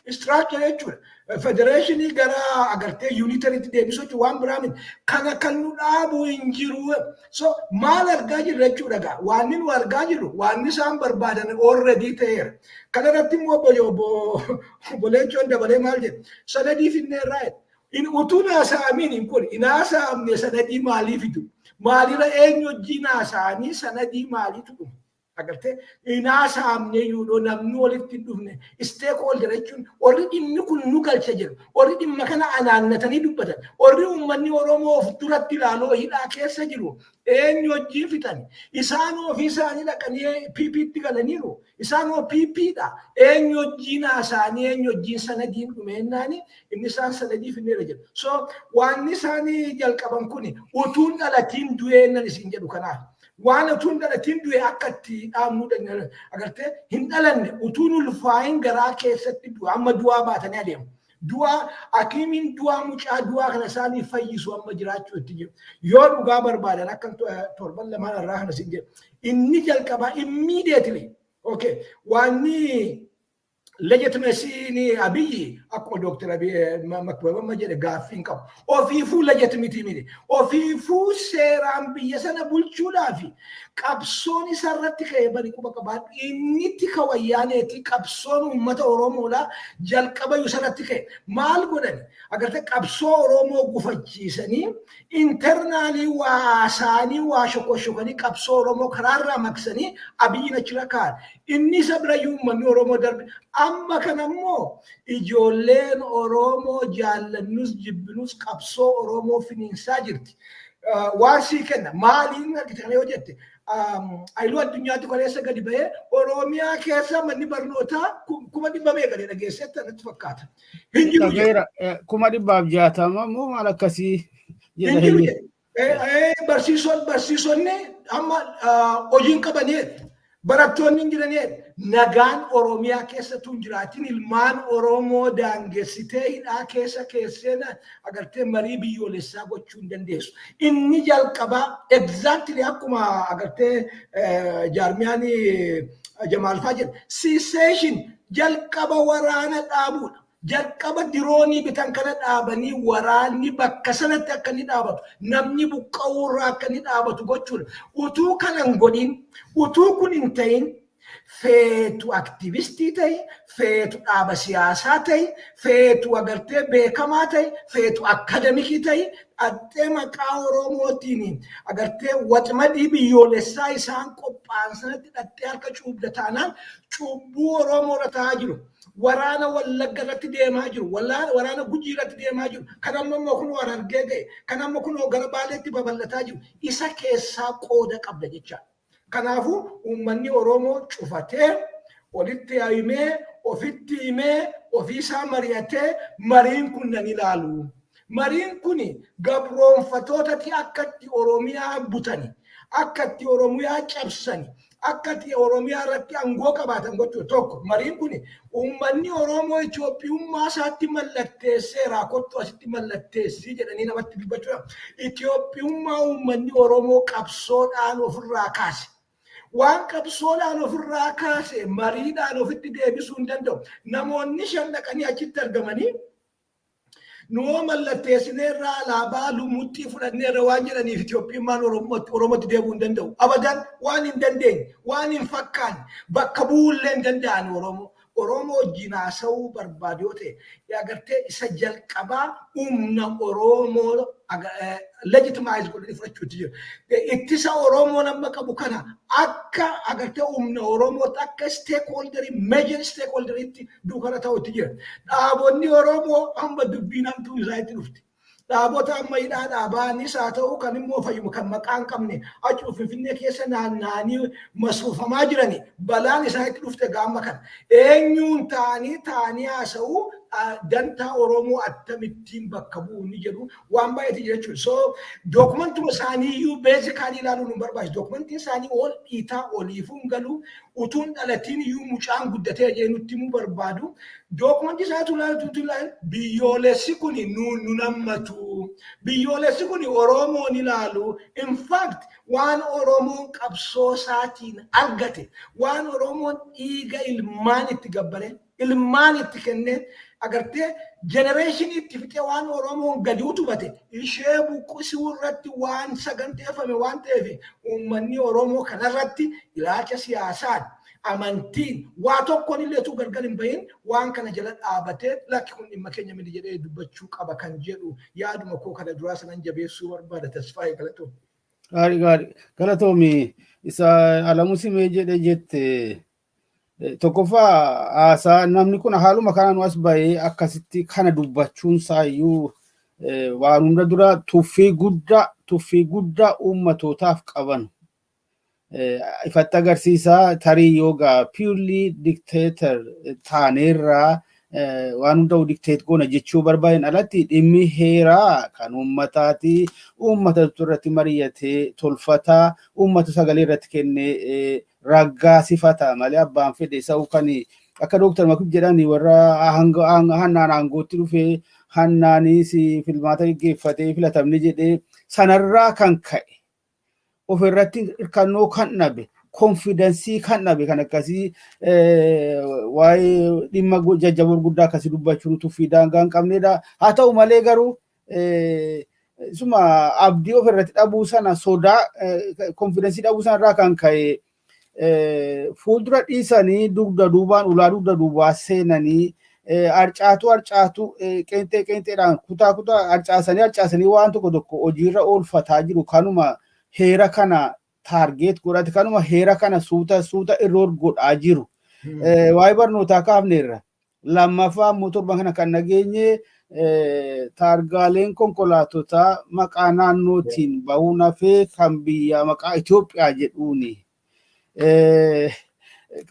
istiraakchar jechuudha federeeshinii gara agartee yuunitariitti deebisuu jechuudha waan biraa miti kana kan nu dhaabu hin jiru. So maal argaa jirra jechuudha gaa waan nu argaa jirru waan isaan barbaadan already ta'eera. Kana irratti immoo obbo Leencoon dabalee maal jedhe sanadii finneerraa jedhe. Utuu naasa'amiin hin kun hin haasa'amne sanadii maalii fidu? Maalirra eenyu wajjin haasa'anii sanadii maaliitu dhuma? Agartee hin haasa'amne iyyuu namni walitti hin dhufne. Stakeholder jechuun warri dhimmi kun nu galcha jedhu, warri dhimma kana anaannatanii dubbatan, warri uummanni Oromoo of duratti ilaaloo hidhaa keessa jiru eenyu wajjin fixan? Isaan ofii isaanii dhaqanii PP'tti galaniiru. Isaan oo PP'dha. Eenyu wajjin haasa'anii eenyu wajjin sanadiin dhumeennaani inni isaan sanadii finneera jedhu. So waan isaanii jalqaban kun utuun dhalatiin du'eennan isin jedhu kanaaf. Waan utuun dhalatiin du'e akka itti dhaabnuu danda'an agartee hin dhalanne utuun ulfaayin garaa keessatti du'a amma du'aa baatanii adeemu. Du'aa hakiimiin du'aa mucaa du'aa kana isaanii fayyisu amma jiraachuu itti jiru. Yoo dhugaa barbaadan akka torban lamaan irraa kana isin jedhu. Inni jalqabaa immediately, okay, waanni legitimacy Abiyyi akkuma Dooktar Abiy Makbabama jedhe gaaffii hin qabu. Ofiifuu legitimate miti. Ofiifuu seeraan biyya sana bulchuudhaaf qabsoon isarratti ka'ee bari quba qabaadhu. Inni tika wayyaaneeti qabsoon uummata Oromoodhaa jalqaba isarratti ka'e. Maal godhani? Agartee qabsoo Oromoo gufachiisanii internally waa isaanii waa shokoshokanii qabsoo Oromoo karaarraa maqsanii Abiyyiin achirra kaa'an. Inni isa birayyuu uummanni Oromoo darbe. Amma kanammoo ijoolleen Oromoo jaallannus jibbinus qabsoo Oromoo finiinsaa jirti. Waan sii kenna maaliin argite kana yoo jette, ayiluu addunyaatti kaleessa gadi bahee Oromiyaa keessa manni barnootaa 100,000 meeqa dhageessetti natti fakkaata. Hin jiru. 160,000 moo maal akkasii jedha. Hin jiru. Barsiisonni amma hojiin qabanii barattoonni hin jiranii nagaan Oromiyaa keessattuu hin jiraatin ilmaan Oromoo daangessitee hidhaa keessa keesseen agartee marii biyyoolessaa gochuu hin dandeessu. Inni jalqabaa exactly akkuma agartee jaarmiyaan Jamaalfaa jedhe cessation jalqaba waraana dhaabuudha. Jalqaba diroonii bitan kana dhaabanii waraanni bakka sanatti akka inni dhaabatu, namni buqqa'uu irraa akka inni dhaabatu gochuudha. Utuu kana hin godhin, utuu kun hin ta'in, feetu aktivistii ta'e, feetu dhaaba siyaasaa ta'e, feetu agartee beekamaa ta'e, feetu akademikii ta'e, dhattee maqaa Oromootiin agartee waxmadii biyyoolessaa isaan qophaa'an sanatti dhattee harka cuubda taanaan cubbuu Oromoo irra ta'aa jiru. Waraana Wallagga irratti deemaa jiru, waraana Gujii irratti deemaa jiru, kan amma immoo kunoo Harargee ga'e, kan amma kunoo gara Baaleetti babal'ataa jiru, isa keessaa qooda qabda jechaadha. Kanaafuu uummanni Oromoo cufatee, walitti himee, ofitti himee, ofiisaa mari'atee mariin kun nan ilaalu. Mariin kun gabroonfatootatti akkatti Oromiyaa butani, akkatti Oromiyaa cabsani, akkatti Oromiyaa irratti aangoo qabaatan gochuu tokko. Mariin kun uummanni Oromoo Itoophiyummaa isaatti mallatteesseera kottu asitti mallatteessii jedhanii namatti dubbachuudha. Itoophiyummaa uummanni Oromoo qabsoodhaan ofirraa kaase. Waan qabsoodhaan ofirraa kaase mariidhaan ofitti deebisuu hin danda'u. Namoonni shan dhaqanii achitti argamanii nuoo mallatteessineerraa alaabaa lumuxxii fudhanneerra waan jedhaniif Itoophiyummaan Oromootti deebi'uu hin danda'u. Abadan waan hin dandeenye, waan hin fakkaanne, bakka bu'uullee hin danda'an Oromoo. Oromoo wajjin haasa'uu barbaadu yoo ta'e, agartee isa jalqabaa humna Oromoo legitimize godhanii fudhachuutti jiru. Ittisa Oromoo nama qabu kana akka agartee humna Oromootti akka stakeholderii major stakeholderiitti duukana ta'utti jira. Dhaabonni Oromoo amma dubbiin hamtuu isaanitti dhufti. Dhaabota amma hidhaa dhaabaanis haa ta'u kan immoo fayyuma kan maqaa hin qabne achi Finfinnee keessa naanna'anii masruufamaa jirani balaan isaanitti dhufte gaama kana. Eenyuun ta'anii ta'anii haasa'uu dantaa Oromoo akkamittiin bakka bu'u ni jedhu waan baay'eetu jira jechuudha. So dookumantuma isaanii iyyuu basically ilaaluun nu barbaachisu. Dookumantiin isaanii ol dhiitaa oliifuu hin galu utuun dhalatiin iyyuu mucaan guddatee jedhee nutti himuu barbaadu. Dookumantii isaatu ilaalutu ilaalu biyyoolessi kun nu nammatu. Biyyoolessi kun Oromoon ilaalu. In fact waan Oromoon qabsoo isaatiin argate, waan Oromoon dhiiga ilmaan itti gabbare, ilmaan itti kenne, agartee generation itti fixee waan Oromoon gadi utubate ishee buqqisuu irratti waan saganteeffame waan ta'eef uummanni Oromoo kanarratti ilaalcha siyaasaan amantiin waa tokkoon illee utuu gargar hin bahin waan kana jala dhaabatee lakki kun dhimma keenya miti jedhee dubbachuu qaba kan jedhu yaaduma koo kana duraa sanan jabeessuu barbaada. Tasfaayee, galatoom. Gaarii gaarii. Galatoomi isa Alamuu Simee jedhe jette tokkoffaa haasaa namni kun haaluma kanaan as bahee akkasitti kana dubbachuun isaayyuu waan hunda dura tuffii guddaa uummatootaaf qaban ifatti agarsiisaa. Tarii yoogaa purely dictator taaneerraa waan hunda dictate goona jechuu barbaadeen alatti, dhimmi heeraa kan uummataati. Uummata irratti mari'atee tolfataa, uummata sagalee irratti kennee raggaasifata malee abbaan fedhe isa kan akka Dooktar Makib jedhan warra hannaan aangootti dhufee hannaanis filmaata geggeeffatee filatamne jedhee sanarraa kan ka'e ofirratti hirkannoo kan dhabe, confidence kan dhabe, kan akkasii waa'ee dhimma jajjaboo guddaa akkasii dubbachuun tuffii daangaa hin qabnedha. Haa ta'u malee garuu suma abdii ofirratti dhabuu sana, sodaa confidence dhabuu sanarraa kan ka'e fuuldura dhiisanii dugda duubaan ulaa dugda duubaa seenanii arcaatu arcaatu qeenxee qeenxeedhaan kutaa kutaa arcaasanii arcaasanii waan tokko tokko hojiirra oolfataa jiru. Kanuma heera kana target godhate, kanuma heera kana suuta suuta irra godhaa jiru. Waa'ee barnootaa kaafneerra. Lammaffaa immoo torban kana kan nageenye taargaaleen konkolaatotaa maqaa naannootiin bahuun hafee kan biyya maqaa Itoophiyaa jedhuuni.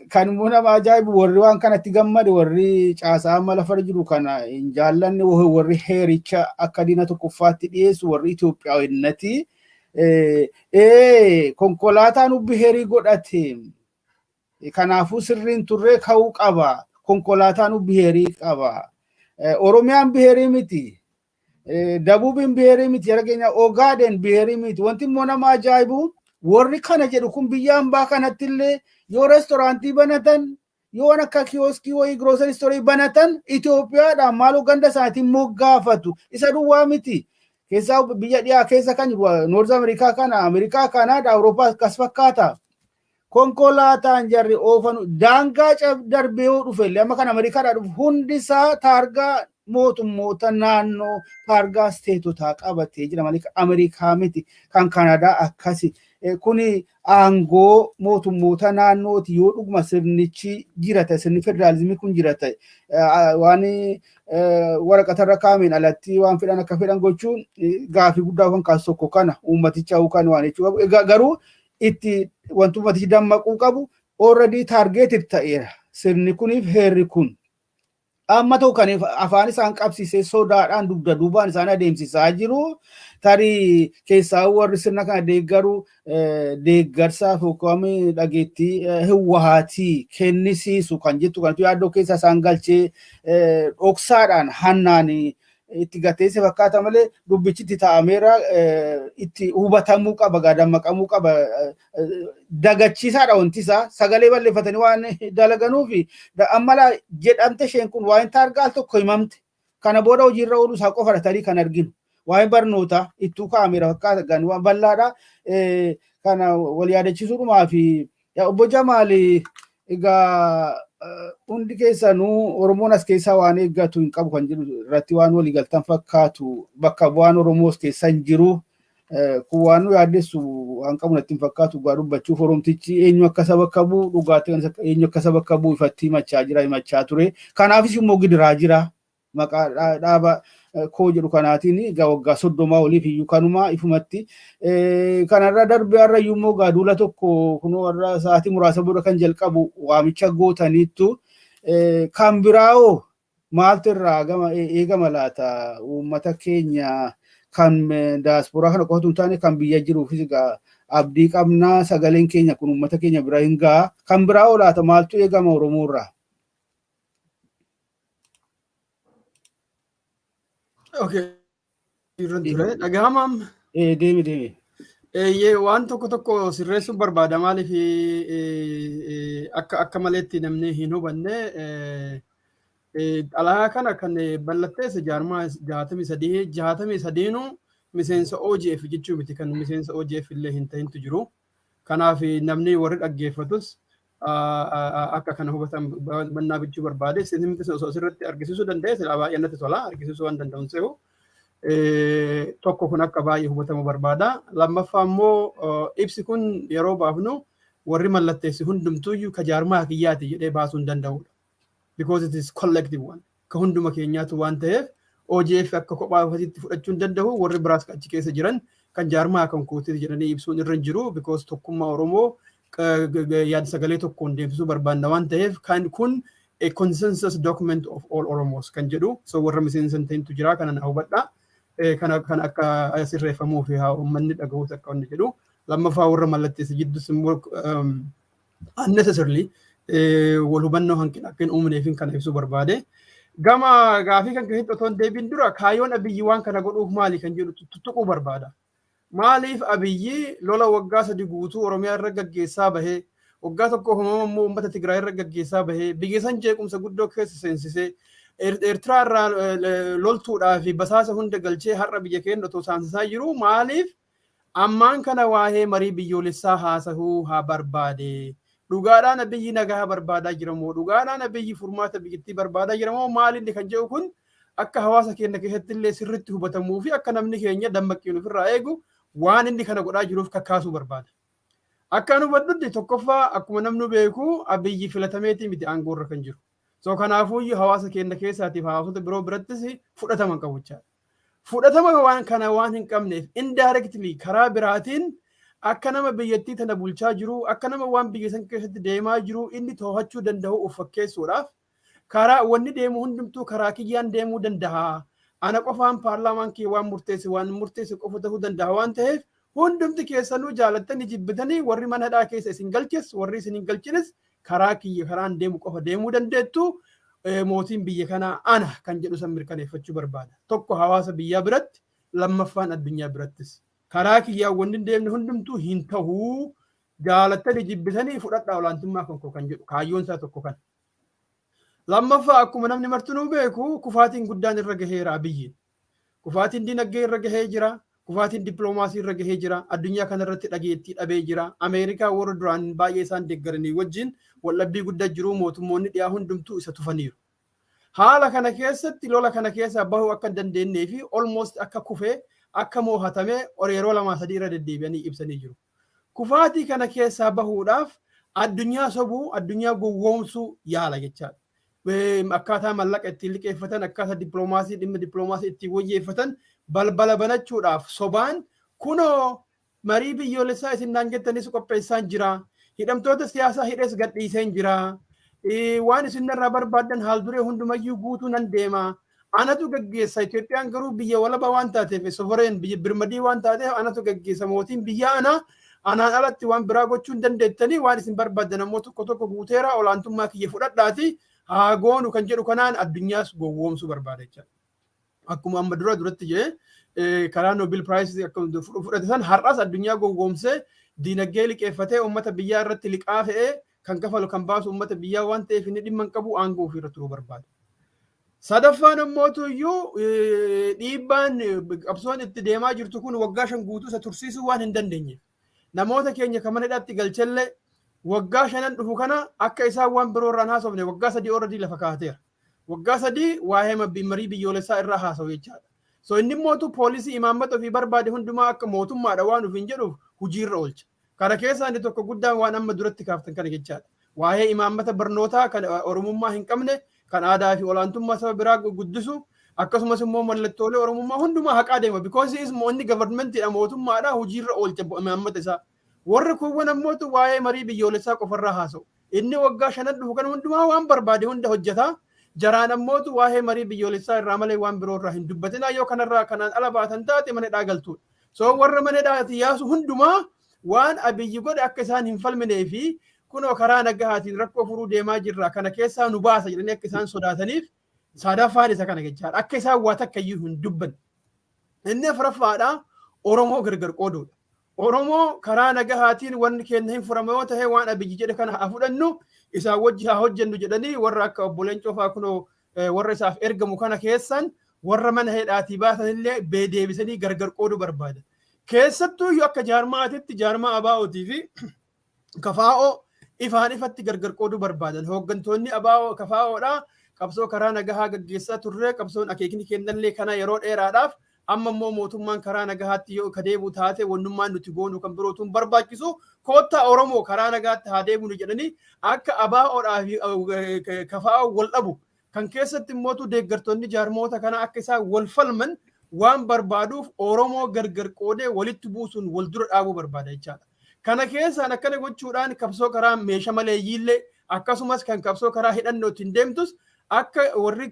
Kan immoo nama ajaa'ibu, warri waan kanatti gammade, warri caasaa amma lafarra jiru kana hin jaallanne, warri heericha akka diina tokkoffaatti dhiyeessu, warri Itoophiyaawwannati. Konkolaataan ubbi heerii godhate, kanaafuu sirriin turree ka'uu qaba. Konkolaataan ubbi heerii qaba. Oromiyaan biheerii miti. Dabuubiin biheerii miti. Jara keenya, Ogaaden biheerii miti. Wanti immoo nama ajaa'ibu, warri kana jedhu kun biyya hambaa kanatti illee yoo reestooraantii banatan, yoo waan akka kioskii wayii, grocery store banatan, Itoophiyaadhaan maaloo ganda isaatiin moggaafatu. Isa duwwaa miti. Keessaa biyya dhiyaa keessa kan jiru, North America kana, Ameerikaa, Kaanadaa, Awurooppaa akkas fakkaata. Konkolaataan jarri oofanu daangaa darbee yoo dhufe illee, amma kan Ameerikaadhaa dhufu hundisaa taargaa mootummoota naannoo, taargaa steetotaa qabatee jira malee Ameerikaa miti. Kan Kaanadaa akkasi. Kuni aangoo mootummoota naannooti. Yoo dhuguma sirnichi jira ta'e, sirni federaalizimii kun jira ta'e, waan waraqatarra kaa'ameen alatti waan fedhan akka fedhan gochuun gaafii guddaa kan kaasu tokko kana uummaticha kan waan jechuu qabu. Garuu itti wanti uummatichi dammaquu qabu, already targeted ta'eera sirni kuniif heerri kun. Amma ta'u kan afaan isaan qabsiisee sodaadhaan dugda duubaan isaan adeemsisaa jiru. Tarii keessaa warri sirna kana deeggaru deeggarsaaf yookaan dhageettii hiwwahaatii kennisiisu kan jettu kanatu yaaddoo keessa isaan galchee dhoksaadhaan hannaan itti gateesse fakkaata malee dubbichi itti taa'ameera, itti hubatamuu qaba, dammaqamuu qaba. Dagachiisaadha wanti isaa, sagalee balleeffatanii waan dalaganuufi amma jedhamte isheen kun waa'een taargaal tokko himamte, kana booda hojiirra ooluu isaa qofa tarii kan arginu. Waa'een barnootaa ittuu kaa'ameera fakkaata, gan waan bal'aadha. Kana wal yaadachiisuudhumaa fi obbo Jamaal, egaa hundi keessanuu Oromoon as keessaa waan eeggatu hin qabu kan jedhu irratti waan walii galtan fakkaatu. Bakka bu'aan Oromoo as keessa hin jiru. Kun waan nu yaaddessu waan qabu natti hin fakkaatu. Dhugaa dubbachuuf Oromtichi eenyu akka isa bakka bu'u, dhugaatii eenyu akka isa bakka bu'u ifatti himachaa jira, himachaa ture. Kanaafis immoo gidiraa jira. Maqaa dhaaba koo jedhu kanaatiin egaa waggaa 30 oliif iyyuu kanuma ifumatti. Kanarra darbee har'a iyyuu immoo egaa duula tokko kunoo har'a sa'aatii muraasa booda kan jalqabu waamicha gootaniittu. Kan biraawoo maaltu irraa eegama laata uummata keenya kan daasporaa kana qofatu hin taane kan biyya jiruufis? Egaa abdii qabnaa, sagaleen keenya kun uummata keenya bira hin ga'a. Kan biraawoo laata maaltu eegama Oromoo irraa? Okay. Irra ture. Dhagahamaam. Deemi deemi. Eeyyee, waan tokko tokko sirreessuun barbaada. Maaliif akka maleetti namni hin hubanne, xalayaa kana kan ballatteesse jaarmaa 63, 63nuu miseensa OGF jechuu miti, kan miseensa OGF illee hin ta'intu jiru. Kanaaf namni warri dhaggeeffatus akka kana hubatan bannaa gochuu barbaade. Isin osoo asirratti argisiisuu danda'e silaa baay'ee natti tola, argisiisuu waan danda'uun se'u. Tokko kun akka baay'ee hubatamu barbaada. Lammaffaa immoo ibsi kun yeroo baafnu warri mallatteessi hundumtuuyyuu ka jaarmaa kiyyaati jedhee baasuu hin danda'udha. Because it is collective one. Ka hunduma keenyaatu waan ta'eef OJF akka kophaa ofiitti fudhachuu hin danda'u, warri biraas achi keessa jiran kan jaarmaa kan kootii jedhanii ibsuun irra hin jiru, because tokkummaa Oromoo yaada sagalee tokkoon deemsisuu barbaanna waan ta'eef kan kun a consensus document of all Oromos kan jedhu. So warra miseensa hin ta'intu jira, kana na hubadha. Kana kan akka sirreeffamuu fi haa uummanni dhaga'uus akka inni jedhu. Lammaffaa, warra mallatteesse jiddus immoo unnecessarily wal hubannoo hanqina akka hin uumneef kana ibsuu barbaade. Gama gaafii kan keessatti otoo hin deebiin dura, kaayyoon Abiyyi waan kana godhuuf maali kan jedhu tuttuquu barbaada. Maaliif Abiyyi lola waggaa 3 guutuu Oromiyaa irra gaggeessaa bahee, waggaa 1 immoo uummata Tigraay irra gaggeessaa bahee, biyya san jeequmsa guddoo keessa seensisee, Eertiraa irraa loltuudhaa fi basaasa hunda galchee, har'a biyya keenya otoo saamsisaa jiru, maaliif ammaan kana waa'ee marii biyyoolessaa haasahuu haa barbaade? Dhugaadhaan Abiyyi nagaa barbaadaa jira moo, dhugaadhaan Abiyyi furmaata biyyattii barbaadaa jira moo, maalinni kan jedhu kun akka hawaasa keenya keessatti illee sirriitti hubatamuu fi akka namni keenya dammaqqiin ofirraa eegu waan inni kana godhaa jiruuf kakkaasuu barbaada. Akka nu hubadhutti, tokkoffaa, akkuma namni beeku Abiyyi filatameetii miti aangoorra kan jiru. So kanaafuyyuu hawaasa keenya keessaatiif hawaasota biroo birattis fudhatama hin qabu jechaadha. Fudhatama waan kana waan hin qabneef, indirectly karaa biraatiin akka nama biyyattii tana bulchaa jiru, akka nama waan biyya san keessatti deemaa jiru inni to'achuu danda'u of fakkeessuudhaaf, karaa wanni deemu hundumtuu karaa kiyyaan deemuu danda'a. Ana qofaan paarlaamaan kee waan murteesse qofa ta'uu danda'a waan ta'eef, hundumti keessanuu jaalattanii jibbitanii, warri mana hidhaa keessa isin galches, warri isin hin galchines, karaa kiyya karaan deemu qofa deemuu dandeettu, mootiin biyya kanaa ana kan jedhu san mirkaneeffachuu barbaada. Tokko hawaasa biyyaa biratti, lammaffaan addunyaa birattis. Karaa kiyyaan wanni hin deemne hundumtuu hin tahuu, jaalattanii jibbitanii fudhadhaa olaantummaa kan koo kan jedhu kaayyoon isaa tokko kana. Lammaffaa, akkuma namni martinuu beeku, kufaatiin guddaan irra gaheera Abiyyiin. Kufaatiin dinagdee irra gahee jira. Kufaatiin dippiloomaasii irra gahee jira. Addunyaa kanarratti dhageettii dhabee jira. Ameerikaa warra duraan baay'ee isaan deeggaranii wajjin waldhabbii guddaa jiru, mootummoonni dhiyaa hundumtuu isa tufaniiru. Haala kana keessatti lola kana keessaa bahuu akka hin dandeenyee fi almost akka kufee akka moohatamee yeroo lamaa sadii irra deddeebi'anii ibsanii jiru. Kufaatii kana keessaa bahuudhaaf addunyaa sobuu, addunyaa gowwoomsuu yaala jechaadha. Akkaataa mallaqa ittiin liqeeffatan, akkaataa dippiloomaasii, dhimma dippiloomaasii ittiin wayyeeffatan balbala banachuudhaaf sobaan kunoo marii biyyoolessaa isin naan jettanis qopheessaan jira. Hidhamtoota siyaasaa hidhees gadhiiseen jira. Waan isin irraa barbaaddan haal duree hundumayyuu guutuu nan deema. Anatu gaggeessa. Itoophiyaan garuu biyya walaba waan taateef, sovereign, biyya birmadii waan taateef, anatu gaggeessa, mootiin biyya ana, anaan alatti waan biraa gochuu hin dandeettanii, waan isin barbaaddan ammoo tokko tokko guuteera, olaantummaa kiyya fudhadhaati haa goonu kan jedhu kanaan addunyaas gowwoomsuu barbaada jechaadha. Akkuma amma dura duratti jee karaa Nobel Prize akka fudhate san, har'as addunyaa gowwoomsee diinagdee liqeeffatee uummata biyyaa irratti liqaa fe'ee, kan kafalu kan baasu uummata biyyaa waan ta'eef inni dhimma hin qabu, aangoo ofii turuu barbaada. Sadaffaan ammootu iyyuu dhiibbaan qabsoon itti deemaa jirtu kun waggaa 5 guutuu isa tursiisuu waan hin dandeenye. Namoota keenya kan mana hidhaatti galchellee waggaa shanan dhufu kana akka isaan waan biroo irraan haasofne waggaa 3 already lafa kaa'ateera. Waggaa 3 waa'ee marii biyyoolessaa irraa haasa'u jechaadha. So inni mootu poolisii imaammata ofii barbaade hundumaa akka mootummaadha waan ofiin jedhuuf hojiirra oolcha. Kana keessaa inni tokko guddaan waan amma duratti kaaftan kana jechaadha. Waa'ee imaammata barnootaa kan Oromummaa hin qabne, kan aadaa fi olaantummaa saba biraa guddisu, akkasumas immoo mallattoolee Oromummaa hundumaa haqaa deema. Because inni governmentiidha, mootummaadha, hojiirra oolcha imaammata isaa. Warri kuuwwan ammootu waa'ee marii biyyoolessaa qofarraa haasa'u. Inni waggaa shanan dhufu kana hundumaa waan barbaade hunda hojjeta. Jaraan ammootu waa'ee marii biyyoolessaa irraa malee waan biroo irraa hin dubbatina, yoo kanarraa kanaan ala baatan taate mana hidhaa galtuudha. So warra mana hidhaati yaasu hundumaa waan Abiyyi godhe akka isaan hin falminee fi kunoo karaa nagahaatiin rakkoo furuu deemaa jirra, kana keessaa nu baasa jedhanii akka isaan sodaataniif sadaffaan isa kana jechaadha. Akka isaan waa takka iyyuu hin dubbanne. Inni afuraffaadha, Oromoo gargar qooduudha. Oromoo karaa nagahaatiin wanni keenya hin furame yoo ta'e, waan Abiyyi jedhe kana haa fudhannu, isaan wajji haa hojjennu jedhanii warra akka obbo Leencoo fa'aa kunoo warra isaaf ergamu kana keessan warra mana hidhaatii baasan illee deebisanii gargar qooduu barbaadan. Keessattuu iyyuu akka jaarmaatitti jaarmaa ABO'tii fi KFO ifaan ifatti gargar qooduu barbaadan. Hooggantoonni ABO KFOdhaa qabsoo karaa nagahaa gaggeessaa turre, qabsoon akeekni kennallee kana yeroo dheeraadhaaf Amma immoo mootummaan karaa nagahaatti yoo ka deebi'u taate wannummaan nuti goonu kan birootuun barbaachisu koottaa Oromoo karaa nagaatti haa deebinu jedhanii akka ABOdhaa fi KFO wal dhabu kan keessatti immootu deeggartoonni jaarmoota kana akka isaan wal falman waan barbaaduuf Oromoo gargar qoodee walitti buusuun wal dura dhaabuu barbaada jechaadha. Kana keessaan akkana gochuudhaan qabsoo karaa meeshaa maleeyyiillee akkasumas kan qabsoo karaa hidhannootiin deemtus akka warri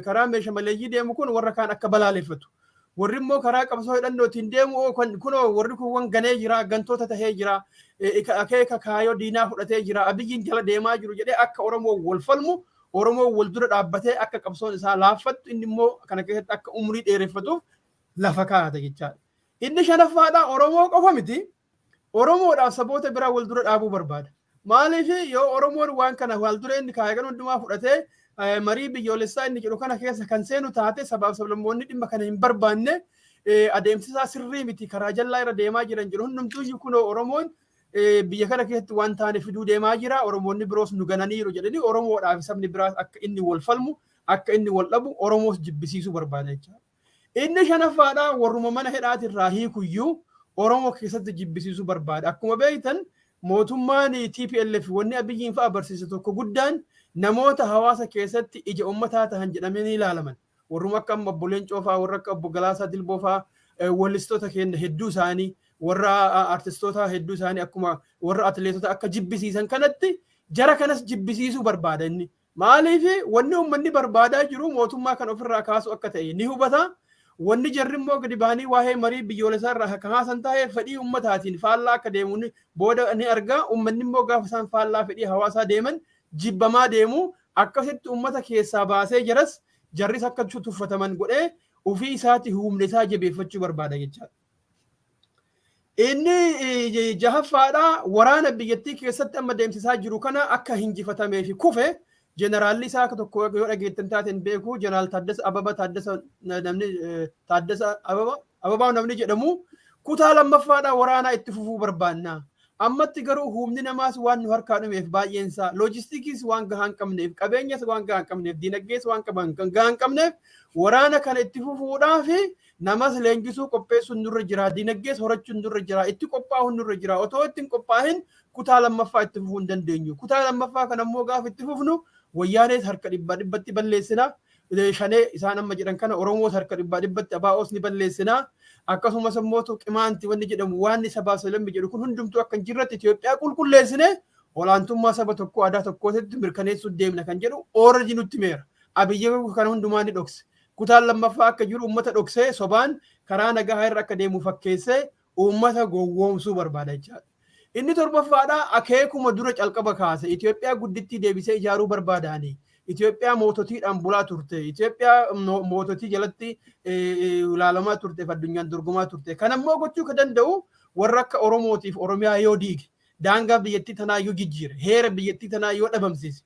karaa meeshaa maleeyyii deemu kun warra kaan akka balaaleffatu. Warri immoo karaa qabsoo hidhannootiin deemu kunoo warri kun ganee jira, gantoota tahee jira, akeeka kaayoo diinaa fudhatee jira, Abiyyiin jala deemaa jiru jedhee akka Oromoo wal falmu, Oromoo wal dura dhaabbatee akka qabsoon isaa laaffattu inni immoo kana keessatti akka umurii dheereffatuuf lafa kaa'ata jechaadha. Inni shanaffaadha Oromoo qofa miti. Oromoodhaaf saboota biraa wal dura dhaabuu barbaada. Maaliif yoo Oromoon waan kana wal dura inni kaayee kan hundumaa fudhatee marii biyyoolessaa inni jedhu kana keessa kan seenu taate sabaaf sablammoonni dhimma kana hin barbaanne adeemsisaa sirrii miti karaa jallaa irra deemaa jiran jiru hundumtuuyyuu kunoo Oromoon biyya kana keessatti waan taane fiduu deemaa jira Oromoonni biroos nu gananiiru jedhanii Oromoodhaaf sabni biraas akka inni wal falmu akka inni wal dhabu Oromoos jibbisiisuu barbaada jechaadha. Inni shanaffaadha warruma mana hidhaatirraa hiikuyyuu Oromoo keessatti jibbisiisuu barbaada. Akkuma beektan mootummaan TPLF wanni Abiyyiin fa'a barsiise tokko guddaan namoota hawaasa keessatti ija uummataa tahan jedhamee ni ilaalaman. Warruma akka obbo Leencoo fa'aa, warra akka obbo Galaasaa Dilboo fa'aa, wallistoota keenya hedduu isaanii, warra artistoota hedduu isaanii akkuma warra atileetota akka jibbisiisan kanatti jara kanas jibbisiisuu barbaada inni. Maaliif wanni uummanni barbaadaa jiru mootummaa kan ofirraa kaasu akka ta'e ni hubata. Wanni jarri immoo gadi bahanii waa'ee marii biyyoolessaa irraa akka haasan ta'e fedhii uummataatiin faallaa akka deemu booda ni argaa. Uummanni immoo gaafa isaan faallaa fedhii hawaasaa deeman jibbamaa deemu akkasitti uummata keessaa baasee jaras jarris akka tuffataman godhee ofii isaati humna isaa jabeeffachuu barbaada jechaadha. Inni jahaffaadha waraana biyyattii keessatti amma deemsisaa jiru kana akka hinjifatamee fi kufe jeneraalli isaa akka tokko yoo dhageettan taateen beeku jeneraal Taaddasa Ababa Taaddasa namni Taaddasa Ababa Ababaa namni jedhamu kutaa lammaffaadha waraanaa itti fufuu barbaanna. Ammatti garuu humni namaas waan nu harkaa dhumeef baay'een isaa loojistikiis waan gahaa hin qabneef qabeenyas waan gahaa hin qabneef diinagdees waan qaban kan gahaa hin qabneef waraana kana itti fufuudhaaf namas leenjisuu qopheessuun nurra jira diinagdees horachuun nurra jira itti qophaa'uun nurra jira otoo itti hin qophaahin kutaa lammaffaa itti fufuu hin dandeenyu. Kutaa lammaffaa kana immoo gaafa itti fufnu wayyaanees harka dhibbaa dhibbatti balleessina. Shanee isaan amma jedhan kana Oromoos harka dhibbaa dhibbatti ABOs ni balleessina. Akkasumas immoo qimaanti wanni jedhamu waan sabaaf sablammi jedhu kun hundumtuu akka hin jirretti Itoophiyaa qulqulleessine olaantummaa saba tokkoo aadaa tokkootti mirkaneessuu deemna kan jedhu oorji nutti meera. Abiyyi kana hundumaa ni dhokse. Kutaan lammaffaa akka jiru uummata dhoksee sobaan karaa nagaa irra akka deemu fakkeessee uummata gowwoomsuu barbaada jechaadha. Inni torbaffaadha akeekuma dura calqaba kaase Itoophiyaa guddittii deebisee ijaaruu barbaadaani. Itoophiyaa moototiidhaan bulaa turte. Itoophiyaa moototii jalatti ilaalamaa turte fi addunyaan dorgomaa turte. Kan ammoo gochuu kan danda'u warra akka Oromootiif Oromiyaa yoo diige, daangaa biyyattii tanaa yoo jijjiire, heera biyyattii tanaa yoo dhabamsiise,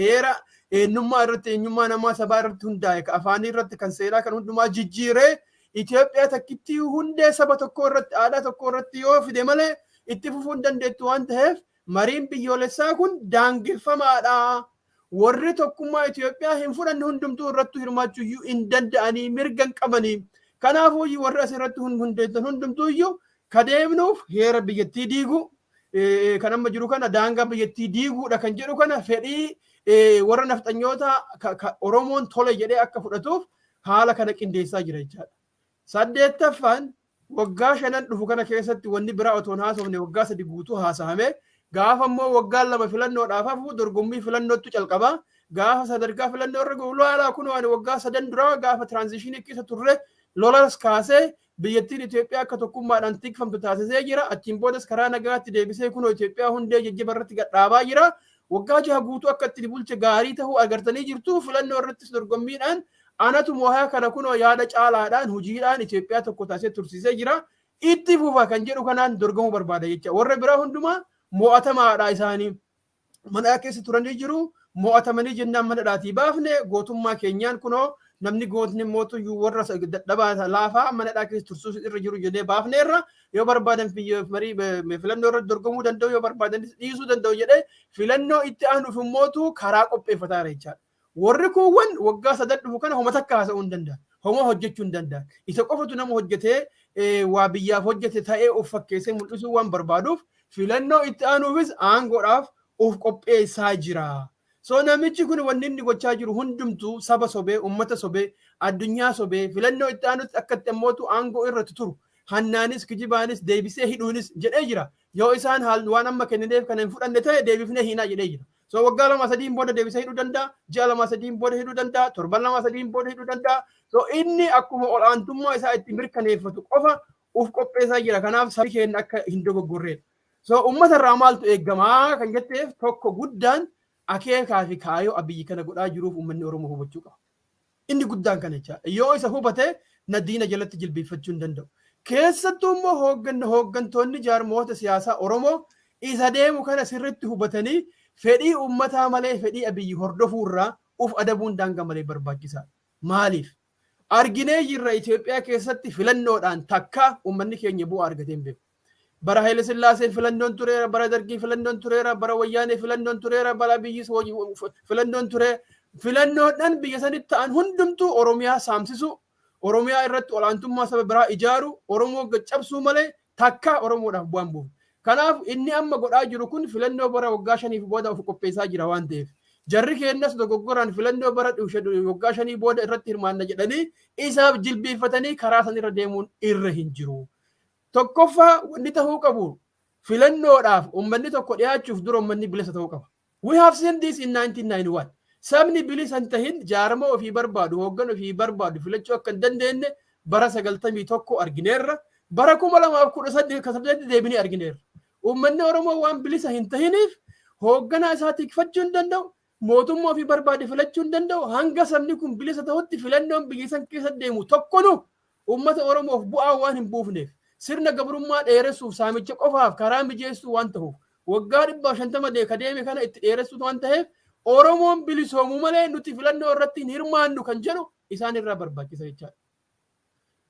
heera eenyummaa irratti eenyummaa namaa sabaa irratti hundaa'e, kan afaanii irratti kan seeraa kan hundumaa jijjiiree Itoophiyaa takkittii hundee saba tokko irratti aadaa tokko irratti yoo fide malee itti fufuu hin dandeettu waan ta'eef mariin biyyoolessaa kun daangeffamaadha. Warri tokkummaa Itoophiyaa hin fudhanne hundumtuu irratti hirmaachuu iyyuu hin danda'anii mirga hin qabanii. Kanaafuu warri asirratti hundeessan hundumtuu iyyuu kadeemnuuf heera biyyattii diigu kan amma jiru kana daangaa biyyattii diiguudha kan jedhu kana fedhii warra nafxanyoota Oromoon tole jedhee akka fudhatuuf haala kana qindeessaa jira jechaadha. Saddeettaffaan waggaa shanan dhufu kana keessatti wanni biraa otoo hin haasofne waggaa sadi guutuu haasa'ame. Gaafa immoo waggaa lama filannoodhaaf hafu dorgommii filannootu calqaba. Gaafa sadarkaa filannoo irra gahu lolaa kun waan waggaa sadan duraa gaafa tiraanzishinii keessa turre lolas kaasee biyyattiin Itoophiyaa akka tokkummaadhaan tikfamtu taasisee jira. Achiin boodas karaa nagaatti deebisee kunoo Itoophiyaa hundee jajjaba irratti gadhaabaa jira. Waggaa jaha guutuu akka itti bulche gaarii ta'uu agartanii jirtu. Filannoo irrattis dorgommiidhaan anatu mo'aa kana kunoo yaada caalaadhaan hojiidhaan Itoophiyaa tokko taasisee tursiisee jira. Itti fufa kan jedhu kanaan dorgomuu barbaada jecha. Warra biraa hundumaa mo'atamaadha isaanii. Mana keessa turanii jiru. Mo'atamanii jennaan mana dhaatii baafne gootummaa keenyaan kunoo namni gootni mootuyyuu warra dadhabaa laafaa mana dhaa keessa tursuus irra jiru jedhee baafneerra yoo barbaadan marii filannoo irratti dorgomuu danda'u yoo barbaadan dhiisuu danda'u jedhee filannoo itti aanuuf immootu karaa qopheeffataa jira jechaadha. Warri kuuwwan waggaa sadan dhufu kana homa takka haasa'uu hin danda'an. Homaa hojjechuu hin danda'an. Isa qofatu nama hojjetee waa biyyaaf hojjete ta'ee of fakkeessee mul'isuu waan barbaaduuf filannoo itti aanuufis aangoodhaaf of qopheessaa jira. So namichi kun wanni inni gochaa jiru hundumtuu saba sobee, uummata sobee, addunyaa sobee, filannoo itti aanutti akka itti ammootu aangoo irratti turu. Hannaanis, kijibaanis, deebisee hidhuunis jedhee jira. Yoo isaan waan amma kennineef kana hin fudhanne ta'e deebifnee hiinaa jedhee jira. So waggaa 2-3 booda deebisee hidhuu danda'a, ji'a 2-3 booda hidhuu danda'a, torban 2-3 booda hidhuu danda'a. So inni akkuma ol'aantummaa isaa itti mirkaneeffatu qofa of qopheessaa jira. Kanaaf sabni keenya akka hin dogoggorreedha. So uummata irraa maaltu eegamaa kan jetteef tokko guddaan akeekaa fi kaayoo Abiyyi kana godhaa jiruuf uummanni Oromoo hubachuu qaba. Inni guddaan kana jecha. Yoo isa hubate na diina jalatti jilbeeffachuu hin danda'u. Keessattuu immoo hooggantoonni jaarmoota siyaasaa Oromoo isa deemu kana sirriitti hubatanii fedhii uummataa malee fedhii Abiyyi hordofuu irraa uf adabuun daangaa malee barbaachisaadha. Maaliif? Arginee jirra Itoophiyaa keessatti filannoodhaan takka uummanni keenya bu'aa argatee hin beeku. Bara Haile Sillaaseen filannoon tureera, bara Dargii filannoon tureera, bara Wayyaanee filannoon tureera, bara Abiyyis filannoon ture. Filannoodhaan biyya sanitti ta'an hundumtuu Oromiyaa saamsisu, Oromiyaa irratti olaantummaa saba biraa ijaaru, Oromoo cabsuu malee takka Oromoodhaaf bu'aan buufu. Kanaaf inni amma godhaa jiru kun filannoo bara waggaa 5 booda of qopheessaa jira waan ta'eef. Jarri keenyas dogoggoraan filannoo bara waggaa 5 booda irratti hirmaanna jedhanii isaaf jilbeeffatanii karaa san irra deemuun irra hin jiru. Tokkoffaa wanni ta'uu qabu filannoodhaaf uummanni tokko dhiyaachuuf dura uummanni bilisa ta'uu qaba. We have seen this in 1991. Sabni bilisa hin tahin jaarma ofii barbaadu, hooggan ofii barbaadu filachuu akka hin dandeenye bara 91 argineerra. Bara 2018 deebinee argineerra. Uummanni Oromoo waan bilisa hin tahiniif hoogganaa isaa tikfachuu hin danda'u, mootummaa ofii barbaade filachuu hin danda'u. Hanga sabni kun bilisa ta'utti filannoon biyya san keessa deemu tokkonu uummata Oromoof bu'aa waan hin buufneef sirna gabrummaa dheeressuuf saamicha qofaaf karaa mijeessuu waan ta'uuf waggaa 150 ka deeme kana itti dheeressuu waan ta'eef Oromoon bilisoomuu malee nuti filannoo irratti hin hirmaannu kan jedhu isaan irraa barbaachisa jechaadha.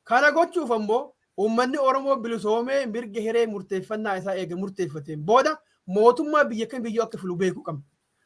Kana gochuuf ammoo uummanni Oromoo bilisoomee mirga hiree murteeffannaa isaa eega murteeffateen booda mootummaa biyya kam biyyoo akka filu beekuu qabna.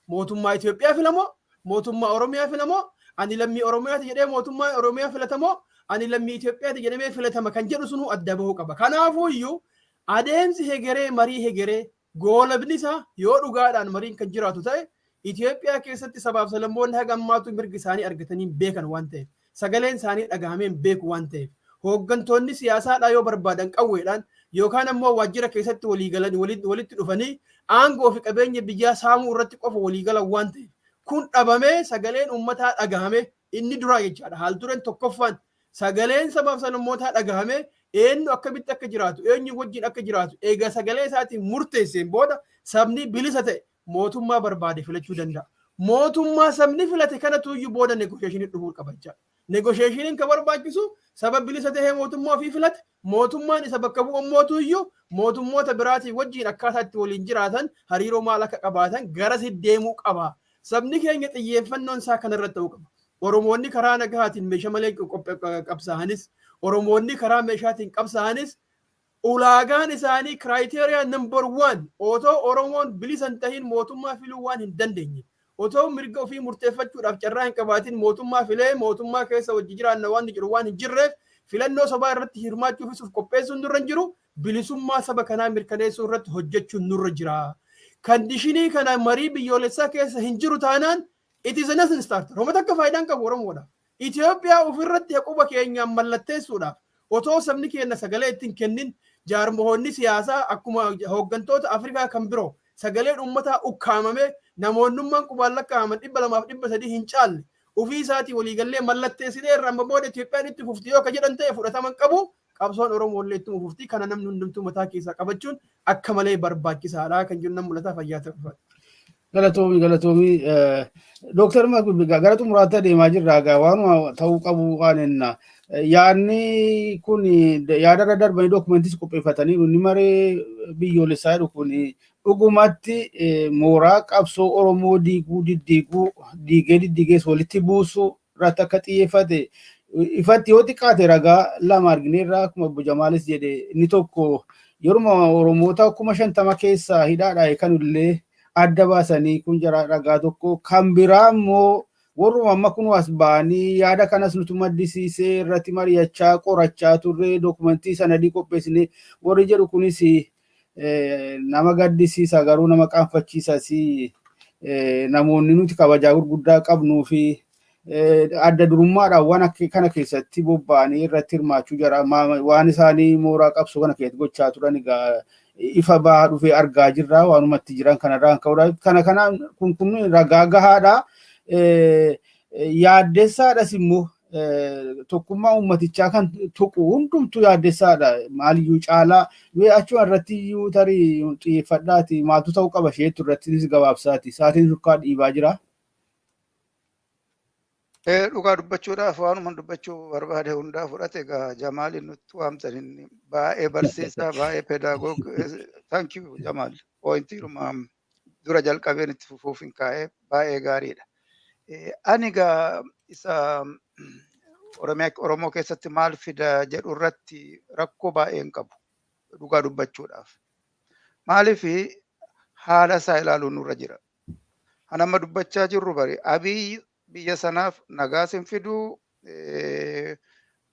Mootummaa Itoophiyaa filamoo, mootummaa Oromiyaa filamoo, ani lammii Oromiyaati jedhee mootummaa Oromiyaa filatamoo, ani lammii Itoophiyaati jedhamee filatama kan jedhu sunuu adda bahuu qaba. Kanaafuu iyyuu adeemsi hegeree marii hegeree goolabni isaa yoo dhugaadhaan mariin kan jiraatu ta'e Itoophiyaa keessatti sabaaf sablammoonni haga ammaatu mirga isaanii argatanii beekan waan ta'eef sagaleen isaanii dhagahamee beeku waan ta'eef hooggantoonni siyaasaadhaa yoo barbaadan qawweedhaan yookaan ammoo waajjira keessatti waliigalan walitti dhufanii aangoo fi qabeenya biyyaa saamuu irratti qofa waliigalan waan ta'eef kun dhabamee sagaleen uummataa dhagahame inni duraa jechaadha. Haal dureen tokkoffaan sagaleen sabaaf sablammootaa dhagahame eenyu akkamitti akka jiraatu eenyu wajjin akka jiraatu eega sagalee isaatiin murteesseen booda sabni bilisa ta'e mootummaa barbaade filachuu danda'a. Mootummaa sabni filate kanatu iyyuu booda negoosheeshinii dhufuu qaba jechaadha. Negoosheeshiniin kan barbaachisu saba bilisa ta'ee mootummaa ofii filate mootummaan isa bakka bu'u mootu iyyuu mootummoota biraatiin wajjin akkaataa itti waliin jiraatan hariiroo maal akka qabaatan garasi deemuu qaba. Sabni keenya xiyyeeffannoon isaa kanarratti ta'uu qaba. Oromoonni karaa nagahaatiin meeshaa malee qabsaa'anis, Oromoonni karaa meeshaatiin qabsaa'anis ulaagaan isaanii criteria number 1 otoo Oromoon bilisa hin tahin mootummaa filuu waan hin dandeenye. Otoo mirga ofii murteeffachuudhaaf carraa hin qabaatin mootummaa filee mootummaa keessa wajji jiraanna waan jiru waan hin jirreef filannoo sobaa irratti hirmaachuufis of qopheessuun nurra hin jiru bilisummaa saba kanaa mirkaneessuu irratti hojjechuun nurra jira. Kandishinii kana marii biyyoolessaa keessa hin jiru taanaan it is a nothing starter. Homa takka faayidaan qabu Oromoodhaaf. Itoophiyaa ofirratti haquba keenyaan mallatteessuudhaaf otoo sabni keenya sagalee ittiin kennin jaarmoonni siyaasaa akkuma hooggantoota Afrikaa kan biroo sagaleen uummataa ukkaamame namoonnummaan qubaan lakkaa'aman 200-300 hin caalle ofii isaatii waliigallee mallatteessinee irra amma booda Itoophiyaan itti fufti yoo ka jedhan ta'e fudhataman qabu qabsoon Oromoo illee ittuma fufti kana namni hundumtuu mataa keessaa qabachuun akka malee barbaachisaadha kan jiru nama mul'ataa fayyaa ta'e. Galatoomii galatoomii Dooktar Makbib gara xumuraatti adeemaa jirra egaa waanuma ta'uu qabu waan enna yaadni kun yaadarra darbanii dookumentis qopheeffatanii inni maree biyyoolessaa jedhu kun dhugumatti mooraa qabsoo Oromoo diiguu diddiiguu diigee diddiigees walitti buusuu irratti akka xiyyeeffate ifatti yoo xiqqaate ragaa lama argineerra akkuma obbo Jamaalis jedhe inni tokko yeruma Oromoota 50,000 keessaa hidhaadhaa kan illee adda baasanii kun jara ragaa tokko kan biraa immoo Warruma amma kun as ba'anii yaada kanas nutu maddisiisee irratti mari'achaa qorachaa turre dookumentii sanadii qopheessine warri jedhu kunis nama gaddisiisa garuu nama qaanfachiisas namoonni nuti kabajaa gurguddaa qabnuu fi adda durummaadhaan waan kana keessatti bobba'anii irratti hirmaachuu jira waan isaanii mooraa qabsoo kana keessatti gochaa turan egaa ifa bahaa dhufee argaa jirra waanumatti jiran kanarraa ka'uudha. Kana kanaan kun kun ragaa gahaadha. Yaaddessaadhas immoo tokkummaa uummatichaa kan tuqu hundumtuu yaaddessaadha. Maaliyyuu caalaa mee achuma irratti iyyuu tarii xiyyeeffadhaati maaltu ta'uu qaba isheetu irrattis gabaabsaati. Saatiin sukkaa dhiibaa jira. Dhugaa dubbachuudhaaf waanuma dubbachuu barbaade hundaa fudhate egaa Jamaaliin nutti waamtan inni baay'ee barsiisaa baay'ee pedagogue thank you Jamaal pointiidhuma dura jalqabeen itti fufuuf hin kaa'ee baay'ee gaariidha. Ani egaa isa Oromiyaa Oromoo keessatti maal fida jedhu irratti rakkoo baay'ee hin qabu dhugaa dubbachuudhaaf. Maaliif haala isaa ilaaluun nurra jira. Kan amma dubbachaa jirru bari Abiy biyya sanaaf nagaas hin fiduu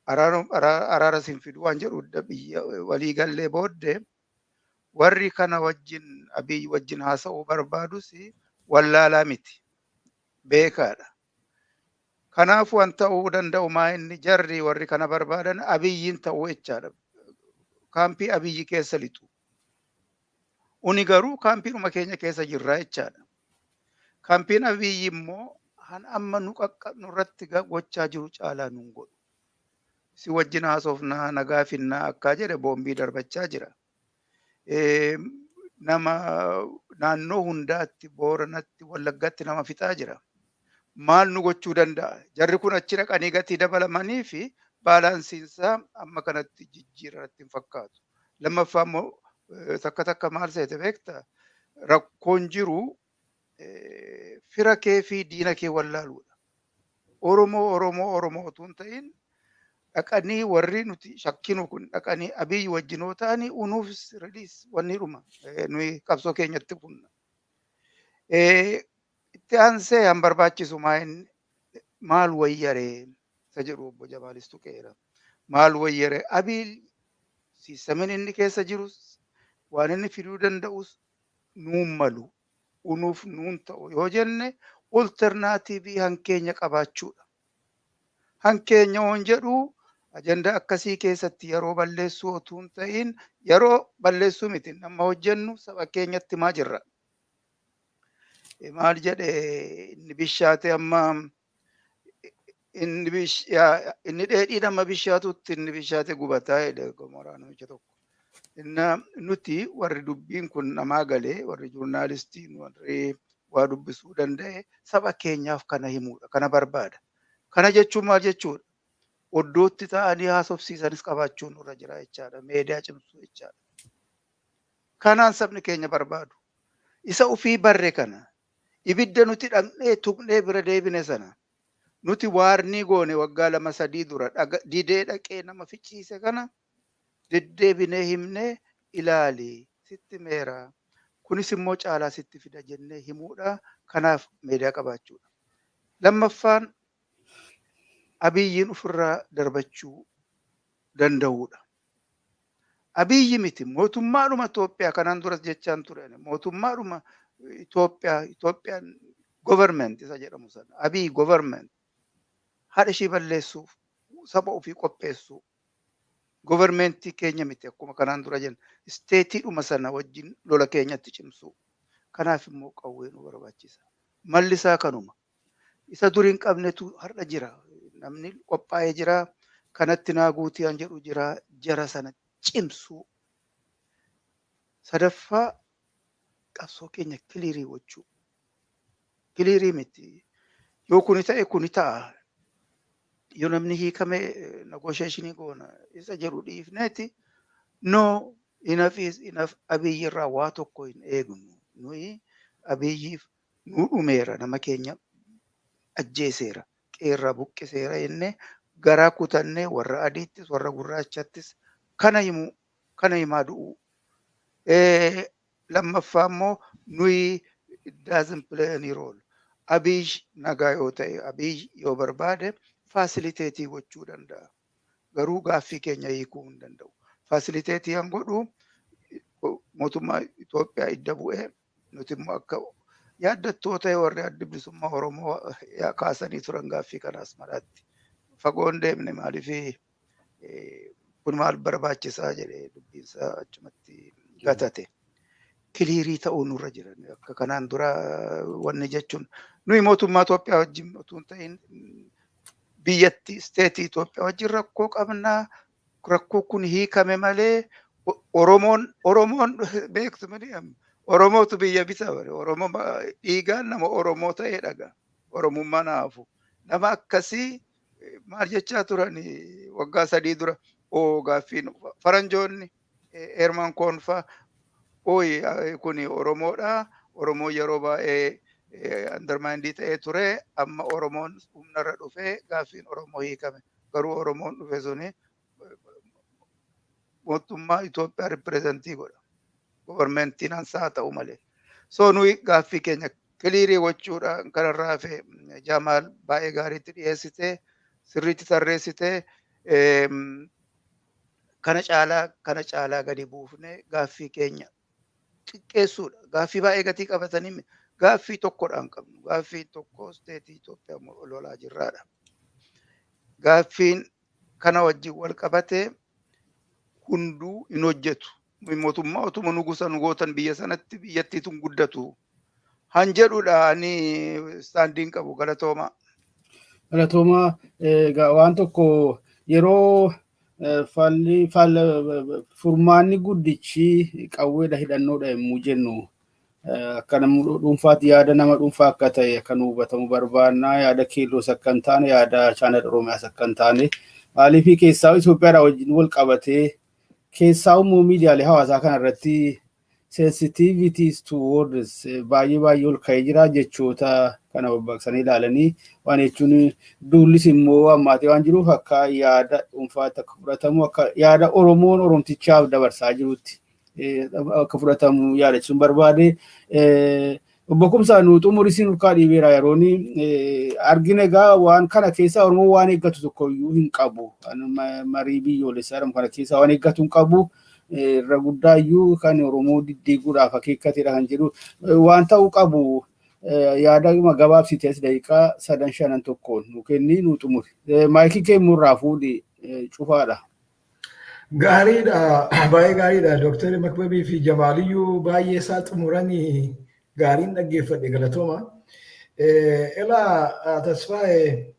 araaras hin fiduu waan jedhu biyya waliigallee booddee warri kana wajjin Abiy wajjin haasa'uu barbaadus wallaalaa miti beekaadha. Kanaaf waan ta'uu danda'u maa inni jarri warri kana barbaadan Abiyyiin ta'uu jechaadha. Kaampii Abiyyi keessa lixu. Uni garuu kaampiidhuma keenya keessa jirra jechaadha. Kaampiin Abiyyi immoo han amma nu nurratti gochaa jiru caalaa nun godhu. Si wajjin haasofnaa nagaa finnaa akkaa jedhe boombii darbachaa jira. Nama naannoo hundaatti Booranatti Wallaggaatti nama fixaa jira. Maal nu gochuu danda'a? Jarri kun achi dhaqanii gatii dabalamanii fi baalaansiinsaa amma kanatti jijjiirratti hin fakkaatu. Lammaffaa immoo takka takka maal seete beektaa? Rakkoon jiru fira kee fi diina kee wallaaluudha. Oromoo Oromoo Oromoo utuu hin ta'in dhaqanii warri nuti shakkinu kun dhaqanii Abiyyi wajjin yoo ta'anii unuufis riliis wanni dhuma nuyi qabsoo keenyatti kunna. Itti aansee han barbaachisu maal wayyaree isa jedhu obbo Jamaalis tuqeera. Maal wayyaree Abiy siistamin inni keessa jirus waan inni fiduu danda'us nuun malu. Unuuf nuun ta'u yoo jenne olternaatiivii hankeenya qabaachuudha. Hankeenya oon jedhu ajandaa akkasii keessatti yeroo balleessuu otuu hin ta'in yeroo balleessuu miti nama hojjennu saba keenyatti himaa jirra. Maal jedhe inni bishaate amma inni dheedhii nama bishaatutti inni bishaate gubataa jedhe gomoraa namicha tokko. Inna nuti warri dubbiin kun namaa galee warri joornaalistiin warri waa dubbisuu danda'e saba keenyaaf kana himuudha kana barbaada. Kana jechuun maal jechuudha? Oddootti ta'anii haasofsiisanis qabaachuun nurra jira jechaadha. Meediyaa cimsuu jechaadha. Kanaan sabni keenya barbaadu. Isa ofii barre kana ibidda nuti dhaqnee tuqnee bira deebine sana nuti waarnii goone waggaa 2-3 dura didee dhaqee nama ficciise kana deddeebinee himnee ilaali sitti meera kunis immoo caalaa sitti fida jennee himuudha. Kanaaf meediyaa qabaachuudha. Lammaffaan Abiyyiin ofirraa darbachuu danda'uudha. Abiyyi miti mootummaadhuma Itoophiyaa kanaan duras jechaan ture mootummaadhuma Itoophiyaa Itoophiyaan government isa jedhamu sana Abiyyi government haadha ishii balleessuuf saba ofii qopheessuu governmentii keenya miti akkuma kanaan dura jenna isteetiidhuma sana wajjin lola keenyatti cimsuu kanaaf immoo qawwee nu barbaachisa. Malli isaa kanuma. Isa durii hin qabnetu har'a jira. Namni qophaa'ee jira. Kanatti naa guutii an jedhu jira. Jara sana cimsuu. Sadaffaa qabsoo keenya kiliirii gochuu. Kiliirii miti. Yoo kuni ta'e kuni ta'a. Yoo namni hiikame negoosheeshinii goona isa jedhu dhiifneeti. No enough is enough. Abiyyi irraa waa tokko hin eegnu. Nuyi Abiyyiif nu dhumeera nama keenya ajjeeseera. Qeerraa buqqiseera jennee garaa kutannee warra adiittis warra gurraachattis kana himuu kana himaa du'uu. Lammaffaa immoo nuyi it doesn't play any role. Abiy nagaa yoo ta'e, Abiy yoo barbaade facilitate gochuu danda'a. Garuu gaaffii keenya hiikuu hin danda'u. Facilitate han godhu mootummaa Itoophiyaa idda bu'ee nuti immoo akka yaaddattoota warri Adda Bilisummaa Oromoo kaasanii turan gaaffii kanaas maraatti. Fagoo hin deemne, maaliif kun maal barbaachisaa jedhee dubbiinsaa achumatti gatate. Clear ta'uu nurra jiran akka kanaan dura wanni jechuun nuyi mootummaa Itoophiyaa wajjin otoo hin ta'in biyyatti state Itoophiyaa wajjin rakkoo qabnaa. Rakkoo kun hiikame malee Oromoon beektu malee Oromootu biyya bita. Oromoo dhiigaan nama Oromoo ta'ee dhaga. Oromummaa naafu. Nama akkasii maal jechaa turan waggaa 3 dura? Oo, gaaffiin faranjoonni Herman Cohen faa, ooyi, kun Oromoodha. Oromoon yeroo baay'ee undermined ta'ee ture. Amma Oromoon humnarra dhufee gaaffiin Oromoo hiikame. Garuu Oromoon dhufe suni mootummaa Itoophiyaa represent godha. Governmentiin hansaa ta'u malee. So nuyi gaaffii keenya clear gochuudha kanarraa hafe Jamaal baay'ee gaariitti dhiyeessitee, sirriitti tarreessitee, kana caalaa gadi buufnee gaaffii keenya xiqqeessuudha. Gaaffii baay'ee gatii qabatanii gaaffii tokkodhaan qabnu. Gaaffii tokko state Itoophiyaa lolaa jirraadha. Gaaffiin kana wajjin wal qabatee hunduu hin hojjetu. Mootummaa otuma nugusa nu gootan biyya sanatti biyyattiitu hin guddatu. Han jedhudha ani standiin qabu, galatoomaa. Galatoomaa. Egaa waan tokko yeroo falli furmaanni guddichi qawweedha, hidhannoodha yommuu jennu, akka nama dhuunfaatti, yaada nama dhuunfaa akka ta'e akka nu hubatamu barbaannaa. Yaada keelloos akka hin taane, yaada Channel Oromiyaas akka hin taane, maaliif keessaa Itoophiyaadha wajjin wal qabatee, keessaa immoo miidiyaalee hawaasaa kana irratti sensitivities to words baay'ee baay'ee ol ka'ee jira. Jechoota kana babbaqsanii ilaalanii waan jechuun duullis immoo hammaatee waan jiruuf, akka yaada dhuunfaatti akka fudhatamu, akka yaada Oromoon Oromtichaaf dabarsaa jirutti akka fudhatamu yaadachuun barbaade. Obbo Kumsaa, nu xumurisiin urkaa dhiibeera. Yeroon argine egaa waan kana keessa Oromoon waan eeggatu tokko iyyuu hin qabu. Marii biyyoolessaa jedhamu kana keessa waan eeggatu hin qabu. Irra guddaa iyyuu kan Oromoo diddiiguudhaaf akeekkateedha kan jedhu waan ta'uu qabu yaada gabaabsitee as daqiiqaa sadan shanan tokkoon nu kenni, nu xumuri. Maayikii kee immoo fuudhi, cufaadha. Gaariidha, baay'ee gaariidha. Dooktarri Makbabii fi Jamaaliyyuu baay'ee isaa xumuranii gaariin dhaggeeffadhe, galatooma. Ilaa Tasfaa'ee,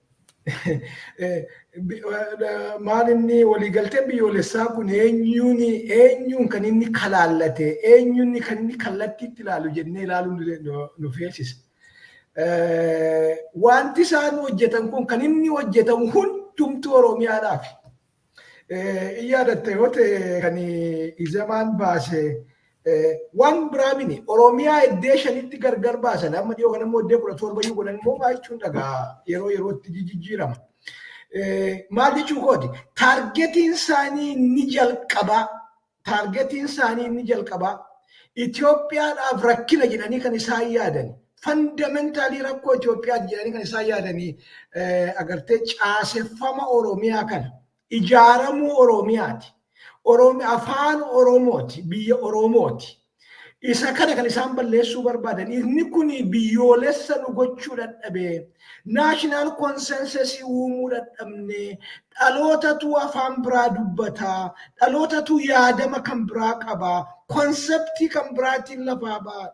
maal inni waliigalteen biyyoolessaa kun eenyuun kan inni kalaallate, eenyuun kan inni kallattiitti ilaalu jennee ilaaluun nu feesisa. Wanti isaan hojjetan kun kan inni hojjetamu hundumtuu Oromiyaadhaaf. In yaadatta yoo ta'e, kan Izamaan baase waan biraa mini, Oromiyaa iddee shanitti gargar baasan. Amma dhiyoo kana immoo iddee 17 iyyuu godhan immoo maal jechuun dhagaa yeroo yerootti jijjiirama. Maal jechuu kooti? Targetiin isaanii inni jalqabaa, targetiin isaanii inni jalqabaa, Itoophiyaadhaaf rakkina jedhanii kan isaan yaadan, fundamentally rakkoo Itoophiyaati jedhanii kan isaan yaadanii, agartee, caaseffama Oromiyaa kana, ijaaramuu Oromiyaati. Afaan Oromooti, biyya Oromooti. Isa kana kan isaan balleessuu barbaadan. Inni kun biyyoolessa nu gochuu dadhabee, national consensus uumuu dadhabne, dhalootatu afaan biraa dubbataa, dhalootatu yaadama kan biraa qabaa, concept kan biraatiin lafaa ba'a.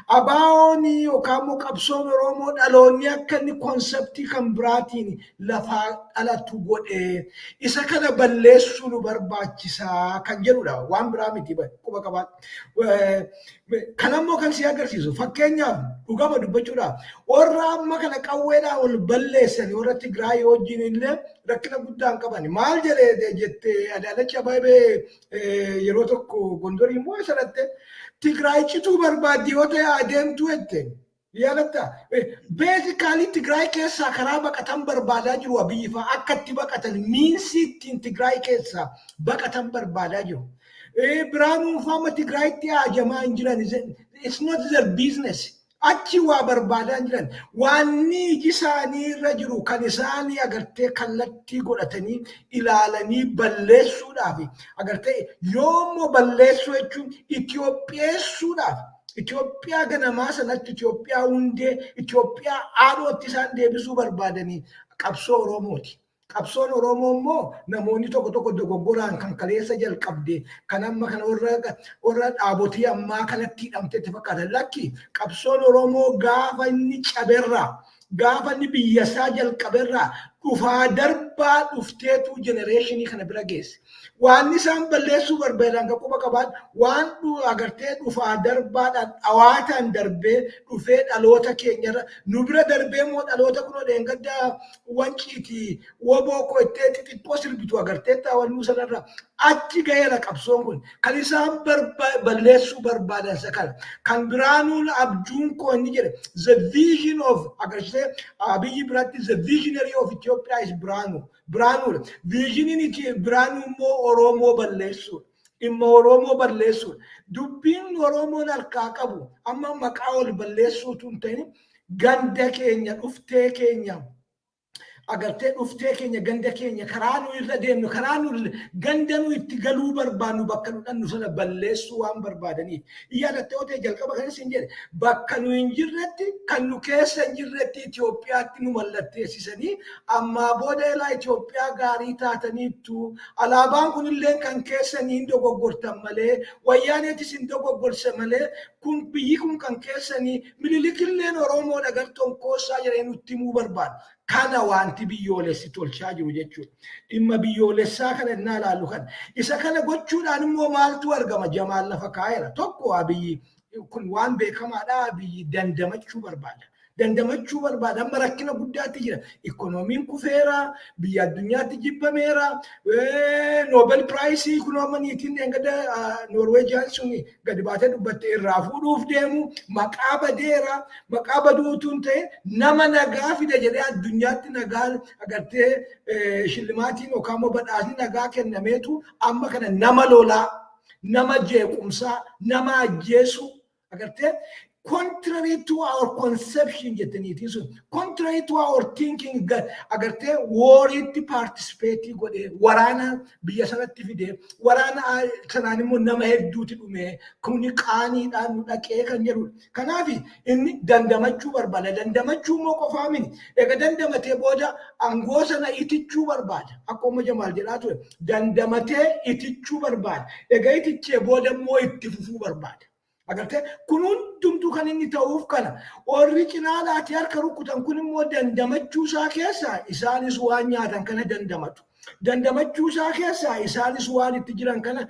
Abaawoon yookaan immoo qabsoon Oromoo dhaloonni akka inni concept kan biraatiin lafaa dhalatu godhee, isa kana balleessuu nu barbaachisaa kan jedhudha. Waan biraa miti, quba qabaa. Kanammoo kan si agarsiisu, fakkeenyaaf, dhugama dubbachuudhaaf, warra amma kana qawweedhaan ol balleessan warra Tigraay wajjin illee rakkina guddaa hin qaban. Maal jedhee jettee, Adaanach Abeebee yeroo tokko Gondorii immoo sanatti Tigraay cituu barbaaddi yoo ta'e adeemtu jette. Yaadatta? Basically Tigraay keessaa karaa baqatan barbaadaa jiru. Abiyyi fa'aa akka itti baqatan, means ittiin Tigraay keessaa baqatan barbaadaa jiru. Biraanuu fa'aa Tigraayitti haajamaa hin jiran. It's not their business. Achi waa barbaadaa jiran. Waanni iji isaanii irra jiru kan isaanii agartee kallattii godhatanii ilaalanii balleessuudhaaf agartee yoommoo balleessuu jechuun Itoophiyeessuudhaaf. Itoophiyaa ganamaa sanatti Itoophiyaa hundee Itoophiyaa haadhootti isaan deebisuu barbaadanii qabsoo Oromooti. Qabsoon Oromoo immoo namoonni tokko tokko dogoggoraan kan kaleessa jalqabde kan amma kana warra dhaabotii ammaa kanatti hidhamtetti fakkaata. Lakki qabsoon Oromoo gaafa inni caberraa gaafa inni biyyasaa jalqaberraa dhufaa darbaa dhufteetu jenereeshinii kana bira geesse. Waan isaan balleessuu barbaadan kan quba qaban waan agartee dhufaa darbaadhaan dhawaataan darbee dhufee dhaloota keenyarra nu bira darbee immoo dhaloota kunoo dheengadda wanciiti woboo kottee xixiqqoo sirbitu agartee taawwannuu sanarra achi gaheera qabsoon kun kan isaan balleessuu barbaadan isa kana. Kan biraanuun abjuun koo inni jedhe the vision of agartee Abiyyi biratti the visionary of Ethiopia is Birhaanuu. Birhaanuudha. Viizhiniin Birhaanuu immoo Oromoo balleessuudha. Dhimma Oromoo balleessuudha. Dubbiin Oromoon harkaa qabu amma maqaa ol balleessuutu hin ta'in ganda keenya dhuftee keenya agartee dhuftee keenya ganda keenya karaa nu irra deemnu karaa nu ganda nu itti galuu barbaannu bakka nu dhannu sana balleessuu waan barbaadaniif. Yaadattee otee jalqaba kanas hin jedhe bakka nu hin jirretti kan nu keessa hin jirretti Itoophiyaatti nu mallatteessisanii ammaa booda ilaa Itoophiyaa gaarii taataniittu alaabaan kunillee kan keessanii hin dogoggortan malee wayyaaneetis hin dogoggorse malee kun biyyi kun kan keessanii Minilikilleen Oromoodha gartoon koossaa jedhee nutti himuu barbaada. Kana wanti biyyoolessi tolchaa jiru jechuudha. Dhimma biyyoolessaa kana innaa ilaallu kana. Isa kana gochuudhaan immoo maaltu argama? Jamaal lafa kaa'eera. Tokko Abiyyi kun waan beekamaadha. Abiyyi dandamachuu barbaada. Dandamachuu barbaada. Amma rakkina guddaatti jira. Ikoonomiin kufeera. Biyya addunyaatti jibbameera. Noobel piraayisii kunoo amma niitiin dheengadda Noorweejiyaan sun gadi baatee dubbatte irraa fuudhuuf deemu maqaa badeera. Maqaa baduutu hin ta'in nama nagaa fide jedhee addunyaatti nagaa agartee shillimaatiin yookaan immoo badhaasni nagaa kennameetu amma kana nama lolaa, nama jeequmsaa, nama ajjeesuu agartee contrary to our conception jettaniitiin sun contrary to our thinking agartee wariitti participate godhee waraana biyya sanatti fidee waraana sanaan immoo nama hedduuti dhume kuni qaaniidhaan nu dhaqee kan jedhudha. Kanaaf inni dandamachuu barbaada. Dandamachuu immoo qofaa miti. Egaa dandamatee booda aangoo sana itichuu barbaada. Akkuma Jamaal jedhaa ture dandamatee itichuu barbaada. Egaa itichee booda immoo itti fufuu barbaada. Agartee kun hundumtuu kan inni ta'uuf kana warri cinaa harka rukutan kun immoo dandamachuu isaa keessaa isaanis waan nyaatan kana dandamatu. Dandamachuu isaa keessaa isaanis waan itti jiran kana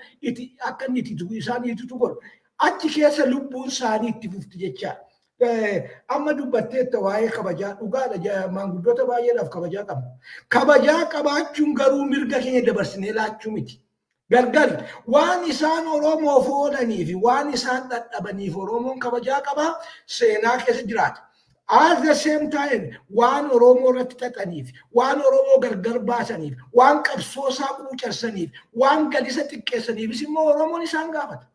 akka inni isaan ititu godhu. Achi keessa lubbuun isaanii itti fufti jechaadha. Amma dubbatteetta waa'ee kabajaa dhugaadha maanguddoota baay'eedhaaf kabajaa qabna. Kabajaa qabaachuun garuu mirga keenya dabarsinee laachuu miti. Gargar waan isaan Oromoof oolanii fi waan isaan dadhabaniif Oromoon kabajaa qabaa seenaa keessa jiraata. At the same time waan Oromoo irratti xaxaniif, waan Oromoo gargar baasaniif, waan qabsoo isaa quucarsaniif, waan gadisa xiqqeessaniifis immoo Oromoon isaan gaafata.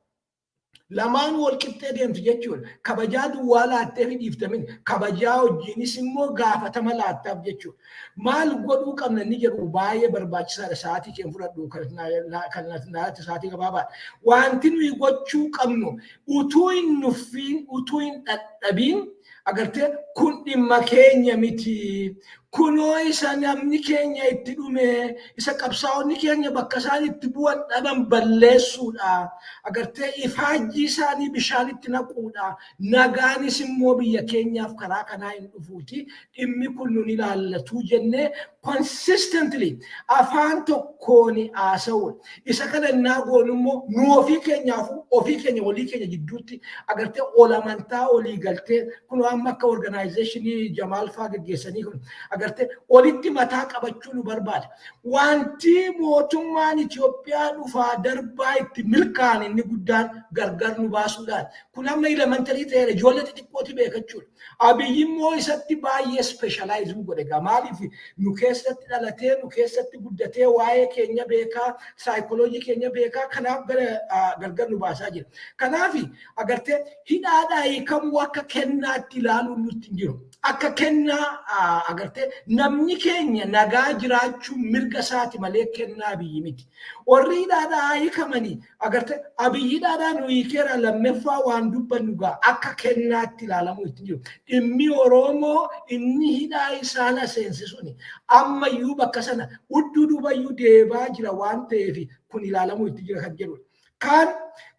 Lamaan wal qixxee deemtu jechuudha. Kabajaa duwwaa laattee fi dhiiftamin kabajaa wajjinis immoo gaafatama laattaaf jechuudha. Maal godhuu qabna inni jedhu baay'ee barbaachisaadha. Sa'aatii kee fudhadhu kan naatti sa'aatii gabaabaadha. Wanti nuyi gochuu qabnu utuu hin nuffiin utuu hin dadhabiin agartee kun dhimma keenya miti. Kunoo isa namni keenya itti dhume, isa qabsaa'onni keenya bakka isaan itti bu'an dhaban balleessuudha. Agartee ifaajjii isaanii bishaanitti naquudha. Nagaanis immoo biyya keenyaaf karaa kanaa hin dhufuuti. Dhimmi kun nun ilaallatu jennee consistently afaan tokkoon haasa'uudha. Isa kana innaa goonu immoo nu ofii keenyaaf ofii keenya walii keenya jidduutti agartee ol amantaa olii galtee kun amma akka organizationii Jamaal fa'aa geggeessanii kun Agartee olitti mataa qabachuu nu barbaada. Wanti mootummaan Itoophiyaa dhufaa darbaa itti milkaa'an inni guddaan gargar nu baasuudhaan. Kun amma elementary ta'eera, ijoollee xixiqqooti beekachuudha. Abiyyi immoo isatti baay'ee specialize godhe egaa, maaliif nu keessatti dhalatee, nu keessatti guddatee, waa'ee keenya beekaa, saayikooloojii keenya beekaa, kanaaf gara gargar nu baasaa jira. Kanaaf agartee hidhaadhaa hiikamuu akka kennaatti ilaaluun nutti hin jiru. Akka kennaa agartee namni keenya nagaa jiraachuu mirga isaati malee kennaa Abiyyi miti. Warri hidhaadhaa hiikamanii agartee Abiyyi hidhaadhaa nu hiikeera lammeeffaa waan dubbannu gaa akka kennaatti ilaalamuu itti jiru. Dhimmi Oromoo inni hidhaa isaan aseensisuni ammayyuu bakka sana hudduu duubayyuu deebaa jira waan ta'eef kun ilaalamuu itti jira kan jedhudha.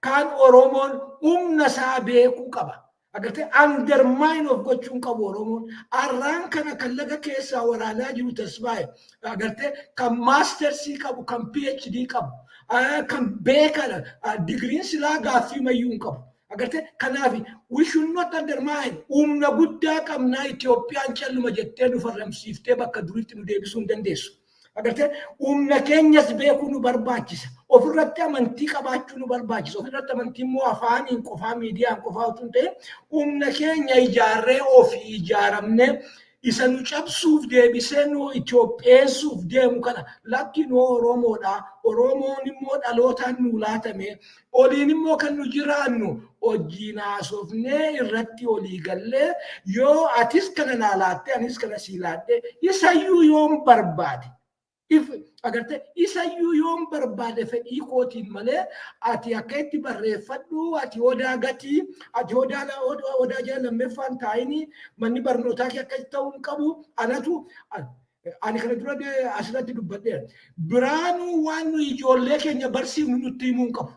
Kaan Oromoon humna isaa beekuu qaba. Agartee undermine of gochuun qabu Oromoon. Arraan kana kan laga keessaa waraanaa jiru Tasfaa'e. Agartee kan mastersii qabu, kan PhD qabu, kan beekadha. Digiriin silaa gaaffii mayyuu hin qabu. Agartee kanaaf we should not undermine. Humna guddaa qabnaa, Itoophiyaan calluma jettee nu farramsiiftee bakka duriitti nu deebisuu hin dandeessu. Agartee humna keenyas beekuu nu barbaachisa. Ofirratti amantii qabaachuu nu barbaachisa. Ofirratti amantii immoo afaaniin qofaa, miidiyaan qofaa utuu hin ta'in, humna keenya ijaarree ofii ijaaramnee isa nu cabsuuf deebisee nu Itoophiyeessuuf deemu kana lakki, nu Oromoodha. Oromoon immoo dhalootaan nu laatame. Oliin immoo kan nu jiraannu hojiin haasofnee irratti olii gallee, yoo atis kana naa laatte, anis kana sii laatte, isayyuu yoon barbaade. If agartee isayyuu yoon barbaade fedhii kootiin malee, ati akka itti barreeffadhu, ati odaa gatii, ati odaa jala lammeeffaan taa'inii, manni barnootaa kee akka ta'uu hin qabu, anatu ani kana dura asirratti dubbadheera. Biraanuu waan nu ijoollee keenya barsiifnu nutti himuu hin qabu.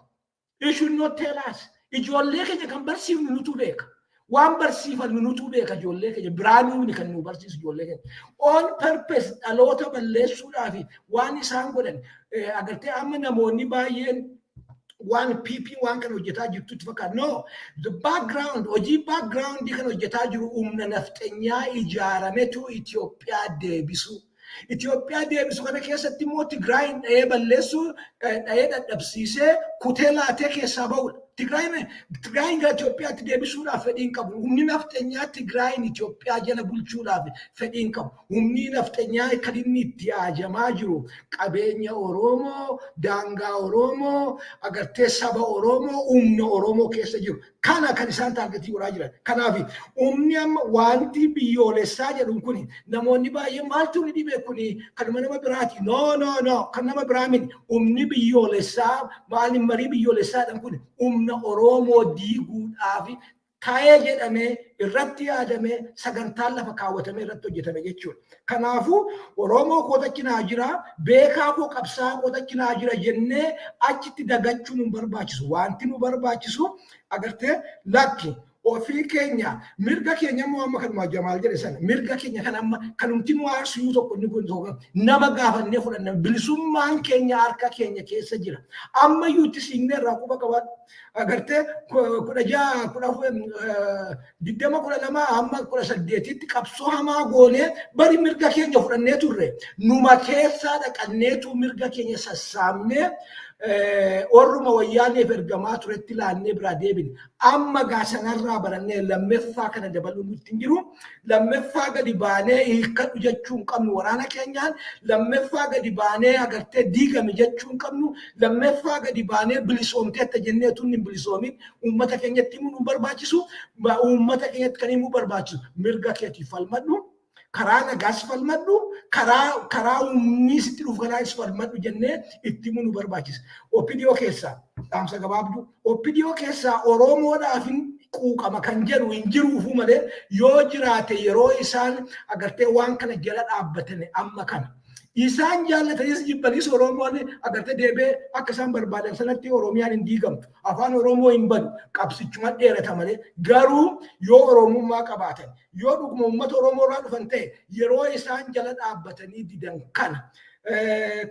You should not tell us. Ijoollee keenya kan barsiifnu nutu beeka. Waan barsiifannu nutu beeka ijoollee keenya. Biraanuu kan nu barsiisu ijoollee keenya. On purpose dhaloota balleessuudhaaf waan isaan godhan agartee amma namoonni baay'een waan PP waan kana hojjetaa jirtutti fakkaata. No, the background, hojii background kan hojjetaa jiru humna nafxanyaa ijaarametu Itoophiyaa deebisu. Itoophiyaa deebisu kana keessatti immoo Tigraayin dhahee balleessuu, dhahee dadhabsiisee kutee laatee keessaa ba'udha. Tigraayin gara Itoophiyaatti deebisuudhaaf fedhii hin qabu. Humni nafxanyaa Tigraayin Itoophiyaa jala bulchuudhaaf fedhii hin qabu. Humni nafxanyaa kan inni itti ajamaa jiru qabeenya Oromoo, daangaa Oromoo, agartee saba Oromoo, humna Oromoo keessa jiru. Kana kan isaan target godhaa jiran. Kanaaf humni amma wanti biyyoolessaa jedhu kuni namoonni baay'een maaltu ni dhibe, kuni kanuma nama biraati. No, no, no, kan nama biraa miti. Humni biyyoolessaa maali, marii biyyoolessaadhaan kun humna Oromoo diiguudhaaf taa'ee jedhamee irratti yaadamee sagantaan lafa kaawwatamee irratti hojjetame jechuudha. Kanaafuu Oromoo kootachi naa jira, beekaa koo, qabsaa kootachi naa jira jennee achitti dagachuun nu barbaachisu. Wanti nu barbaachisu agartee lakki ofii keenya mirga keenya immoo amma kanuma Jamaal jedhe sana, mirga keenya kan amma kanumti nu aarsuu tokko inni kun tokko nama gaafannee fudhanna, bilisummaan keenya harka keenya keessa jira. Amma iyyuu itti siinee irraa quba qabaadhu. Agartee 16, 20, 12 hamma 18tti qabsoo hamaa goonee bari mirga keenya fudhannee turre, numa keessaa dhaqanneetu mirga keenya sassaabnee orruma wayyaaneef ergamaa turetti laannee biraa deebine. Amma gaa sanarraa barannee lammeeffaa kana dabaluu nutti hin jiru. Lammeeffaa gadi baanee hiikkadhu jechuu hin qabnu waraana keenyaan. Lammeeffaa gadi baanee agartee diigame jechuu hin qabnu. Lammeeffaa gadi baanee bilisoomteetta jennee tun hin bilisoomin uummata keenyatti himuu nu barbaachisu. Uummata keenyatti kan himuu barbaachisu mirga keetiif falmadhu. Karaa nagaas falmadhu, karaa humni sitti dhufu kanaas falmadhu jennee itti himuu nu barbaachisa. OPDO keessaa dhaamsa gabaabduu. OPDO keessaa Oromoodhaaf hin quuqama kan jedhu hin jiruufuu malee, yoo jiraate yeroo isaan agartee waan kana jala dhaabbatan amma kana. Isaan jaallatanis jibbanis Oromoon agartee deebee akka isaan barbaadan sanatti Oromiyaan hin diigamtu. Afaan Oromoo hin badu. Qabsichuma dheerata malee. Garuu yoo Oromummaa qabaatan, yoo dhuguma uummata Oromoo irraa dhufan ta'e, yeroo isaan jala dhaabbatanii didan kana.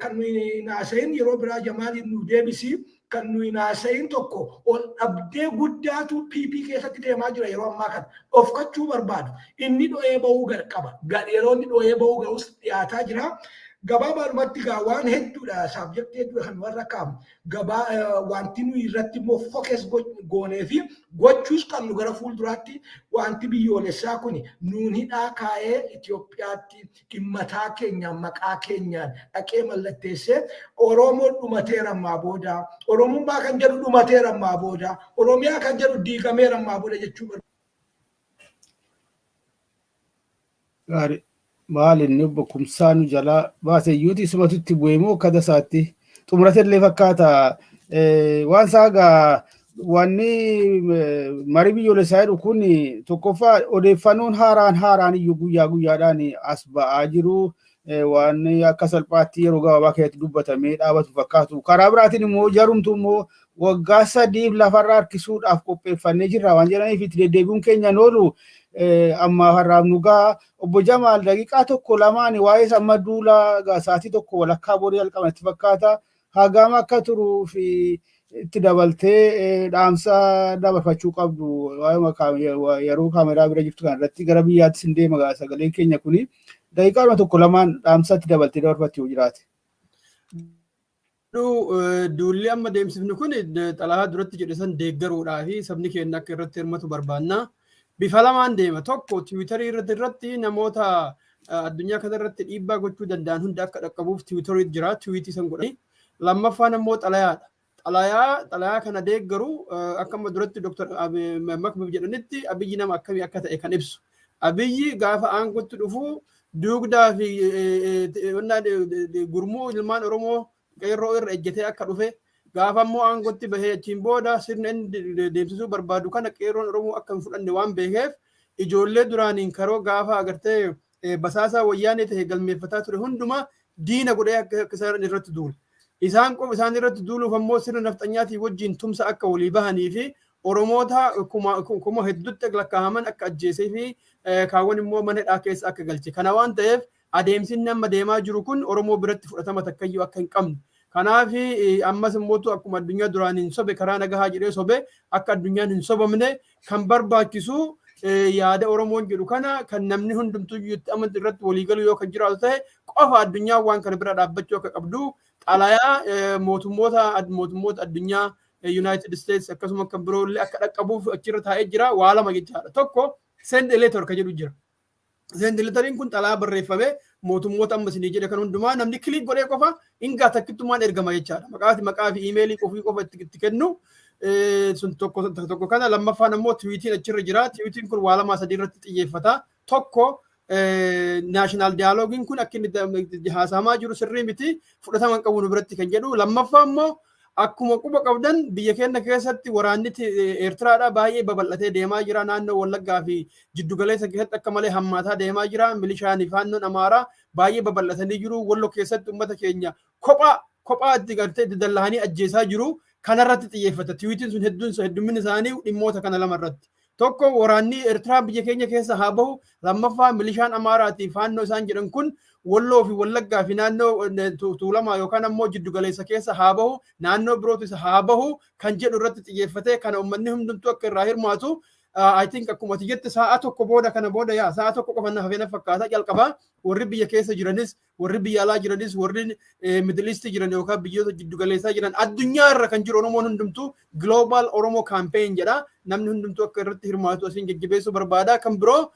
Kan nuyi naasayin yeroo biraa Jamaaliin nu deebisi. Kan nuyi naasayin tokko ol dhabdee guddaatu PP keessatti deemaa jira yeroo ammaa kana. Of kachuu barbaadu. Inni dho'ee bahuu qaba. Yeroo inni dho'ee bahuu ga'us dhiyaataa jira. Gabaabaadhumatti gaa waan hedduudha saabjektii hedduudha kan warra kaamu gabaa wanti nuyi irratti immoo focus goonee fi gochuus qabnu gara fuulduraatti wanti biyyoolessaa kun nuun hidhaa kaa'ee Itoophiyaatti dhimmataa keenyaan maqaa keenyaan dhaqee mallatteessee Oromoon dhumateera ammaa booda Oromummaa kan jedhu dhumateera ammaa booda Oromiyaa kan jedhu diigameera ammaa booda jechuu barbaada. Maal inni obbo Kumsaa nu jalaa baase iyyuuti isumatu bu'ee moo akka tasaatti xumurate illee fakkaata. Waan isaa egaa wanni marii biyyoolessaa jedhu kun tokkoffaa odeeffannoon haaraan haaraan iyyuu guyyaa guyyaadhaan as ba'aa jiru. Waan akka salphaatti yeroo gabaabaa keessatti dubbatamee dhaabatu fakkaatu. Karaa biraatiin immoo jarumtu immoo waggaa sadiif lafarraa harkisuudhaaf qopheeffannee jirra waan jedhaniif itti deddeebi'uun keenya oolu. Amma har'aaf nu ga'a. Obbo Jamaal daqiiqaa tokko lamaan waa'ee amma duula sa'aatii tokko walakkaa booda jalqaban itti fakkaata. Hagam akka turuu fi itti dabaltee dhaamsa dabarfachuu qabdu yeroo kaameraa bira jirtu kanarratti gara biyyaattis hin deema sagaleen keenya kuni. Daqiiqaa tokko lamaan dhaamsa itti dabaltee dabarfachuu yoo jiraate. Duulli amma deemsifnu kun xalayaa duratti jedhe san deeggaruudhaa fi sabni keenya akka irratti hirmatu barbaanna. Bifa lamaan deema. Tokko tiwiitarii irratti namoota addunyaa kanarratti dhiibbaa gochuu danda'an hunda akka dhaqqabuuf tiwiitarii jira. Tiwiitii san godhani. Lammaffaan immoo xalayaadha. Xalayaa kana deeggaru akka amma duratti Dr. Makbib jedhanitti Abiyyi nama akkamii akka ta'e kan ibsu. Abiyyi gaafa aangootti dhufu duugdaa fi gurmuu ilmaan Oromoo qeerroo irra ejjetee akka dhufe gaafa immoo aangootti bahee achiin booda sirna inni deemsisuu barbaadu kana qeerroon Oromoo akka hin fudhanne waan beekeef ijoollee duraaniin karoo gaafa agartee basaasaa wayyaanee ta'e galmeeffataa ture hundumaa diina godhee akka isaan irratti duule. Isaan qofa isaan irratti duuluuf ammoo sirna nafxanyaatii wajjin tumsa akka walii bahanii fi Oromoota kuma hedduutti lakkaa'aman akka ajjeesee fi kaawwan immoo mana hidhaa keessa akka galche. Kana waan ta'eef adeemsi inni amma deemaa jiru kun Oromoo biratti fudhatama takkayyuu akka hin qabne. Kanaaf ammas immoo akkuma addunyaa duraan hin sobe karaa nagahaa jedhee sobe akka addunyaan hin sobamne kan barbaachisu yaada Oromoon jedhu kana kan namni hundumtuu itti amantu irratti waliigalu yoo kan jiraatu ta'e qofa addunyaan waan kana bira dhaabbachuu akka qabdu xalayaa mootummoota addunyaa United States akkasuma kan biroollee akka dhaqqabuuf achirra taa'ee jira waa lama jechaadha. Tokko send a letter kan jedhu jira. Send letteriin kun xalayaa barreeffame mootummoota amma isinii jedhe kan hundumaa namni kilik godhee qofa hingaa takkittumaan ergama jechaadha. Maqaa fi iimeelii qofii qofa itti kennu sun tokko kana lammaffaan ammoo tiwiitiin achirra jira. Tiwiitiin kun waa lamaa sadii irratti xiyyeeffata. Tokko naashinaal diyaalogiin kun akka inni haasamaa jiru sirrii miti fudhatama hin qabu nu biratti kan jedhu. Lammaffaa immoo akkuma quba qabdan biyya keenya keessatti waraanni Eertiraadhaa baay'ee babal'atee deemaa jira. Naannoo Wallaggaa fi jiddugaleessa keessatti akka malee hammaataa deemaa jira. Milishaan faannoon Amaaraa baay'ee babal'atanii jiru. Wallo keessatti uummata keenya kophaa itti gartee dallahanii ajjeesaa jiru. Kanarratti xiyyeeffata. Tiwiitiin sun heddumminni isaanii dhimmoota kana lama irratti. Tokko waraanni Eertiraa biyya keenya keessa haa bahu. Lammaffaa milishaan Amaaraatii faannoo isaan jedhan kun Walloo fi Wallaggaa fi naannoo Tuulamaa yookaan ammoo jiddugaleessa keessa haa bahu, naannoo birootis haa bahu kan jedhu irratti xiyyeeffatee kana uummanni hundumtuu akka irraa hirmaatu. I think akkuma ati jette sa'a tokko booda kana booda yaa sa'a tokko qofa na hafee na fakkaata jalqaba warri biyya keessa jiranis warri biyya alaa jiranis warri Middle East jiran yookaan biyyoota jiddugaleessaa jiran addunyaa irra kan jiru Oromoon hundumtuu Global Oromo Campaign jedha. Namni hundumtuu akka irratti hirmaatu asiin jajjabeessuu barbaada. Kan biroo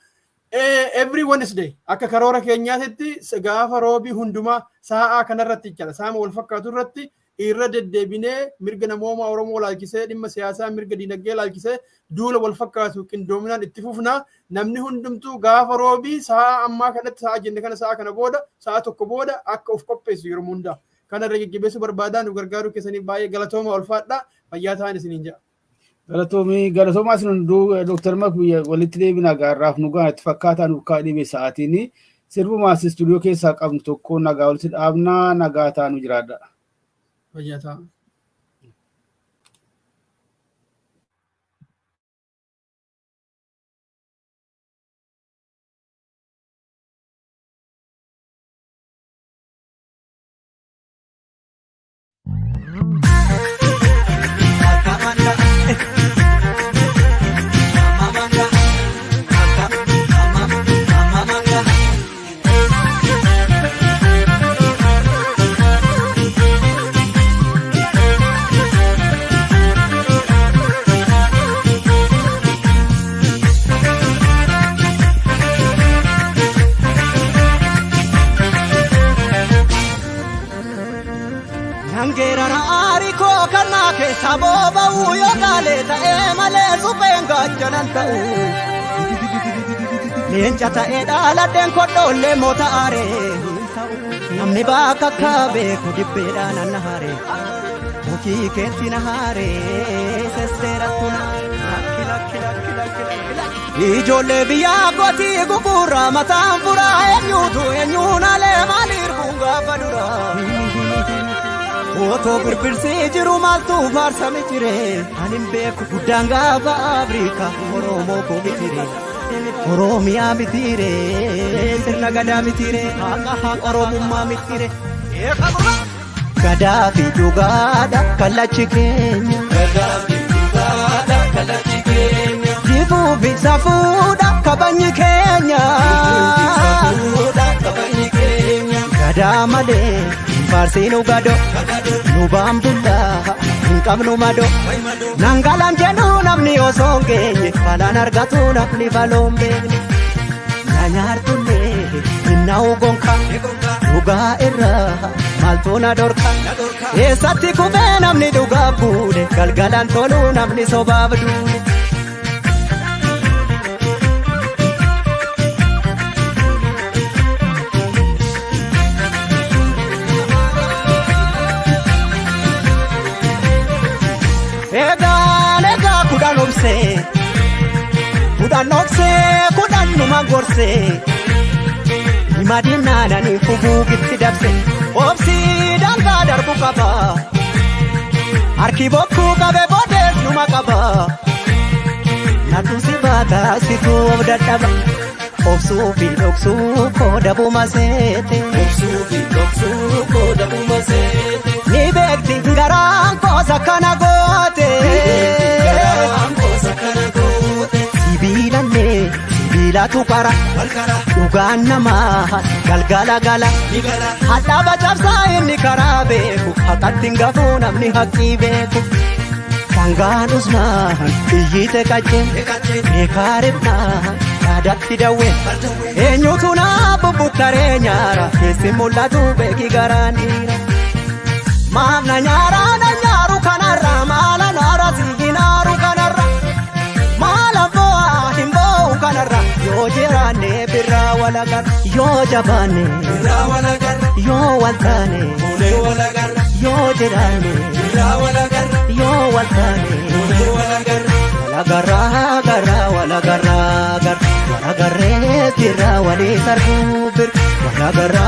every Wednesday akka karoora keenyaatitti gaafa roobii hundumaa sa'a kanarratti jechaadha. Sa'a wal fakkaatu irratti irra deddeebinee mirga namoomaa Oromoo laalchisee dhimma siyaasaa mirga diinagdee laalchisee duula wal fakkaatu qindoominaan itti fufna. Namni hundumtuu gaafa roobii sa'a ammaa kanatti sa'a jenne kana sa'a kana booda sa'a tokko booda akka of qopheessu yeroo hundaa. Kana irra jajjabeessuu barbaadaa nu gargaaruu keessaniif baay'ee galatooma ulfaadha. Fayyaa ta'an isiniin jedha. Galatoomaa isin hunduu Dr. Makbib walitti deebina gaarraaf nu gaana itti fakkaataa nuuf kaa'ee dhibe sa'aatiin sirbumaas istuudiyoo keessaa qabnu tokko nagaa walitti dhaabnaa nagaa ta'aa nu jiraadha. Fayyaa ta'aa. Leenca ta'ee dhaaladheen kodhoollee moota aaree namni bakka akka beeku dibbeedhaan anna haaree mukii keetti na haaree sesseerattu na ijoollee biyyaa gootii gugurraa mataan furaa eenyuutu eenyuun alee maaliif kun gaafa duraa. Otoo birbirsii jiru maaltu faarsame jire ani hin beeku guddaan gaafa Afrikaa Oromoo koo bitire Oromiyaa bitire sirna gadaa bitire haqa Oromummaa bitire gadaa fi dhugaadha kallachi keenya gadaa fi dhugaadha kallachi keenya jifuu fi safuudha kabajni keenya safuudha kabajni keenya gadaa malee. Faarsiin ugadoo nu baambullaa hin qabnu madoo nangalaan jedhu namni osoo hin geenye balaan argatu namni baloon beekne na nyaartullee hin na'u gonka dhugaa irraa maaltu na dhorka eessatti kufee namni dhugaaf buune galgalaan toluu namni sobaaf duune. Egaa kudhan obsee kudhan obsee kudhan numa gorsee himadinaananii fuguugitti dabse obsii dangaa darbu qaba harki bokkuu qabe boodees numa qaba natu si baata situu of dadhaba obsuu fi dhoksuu koodabuma seete obsuu fi dhoksuu koodabuma seete. Ni beekti garaan koosa kana goote. Sibiilallee sibiilatu qara dhugaan namaa galgala gala hadhaaba cabsaa inni karaa beeku haqatti hin gafuu namni haqii beeku. Sangaan usnaan iyyite qaccee beekaa ribnaan yaadatti dawwee eenyutu naa bubbuttaree nyaara keessi mul'atu beeki garaan dhiira. Maaf na nyaara na nyaaru kanarra maala naara si hinaaru kanarra maala bo'aa hin bo'u kanarra yoo jiraanne birraa walagarra yoo jabaanne birraa walagarra yoo waltaane fuulee walagarra yoo jiraanne birraa walagarra yoo waltaane fuulee walagarra walagarra garra walagarra garra walagarree birraa walii sarbuu bir walagarra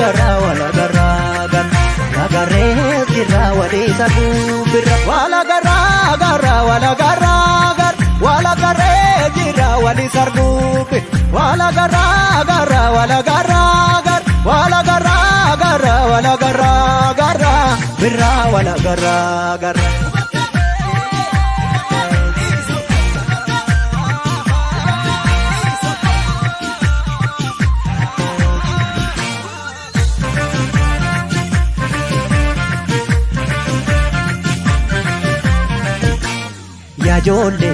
garra walagarra garra. Walagarree jirra walii sarbuu birra walagarra garra walagarra garra walagarree jirra walii sarbuu bir walagarra garra walagarra garra walagarra garra walagarra garra birra walagarra garra.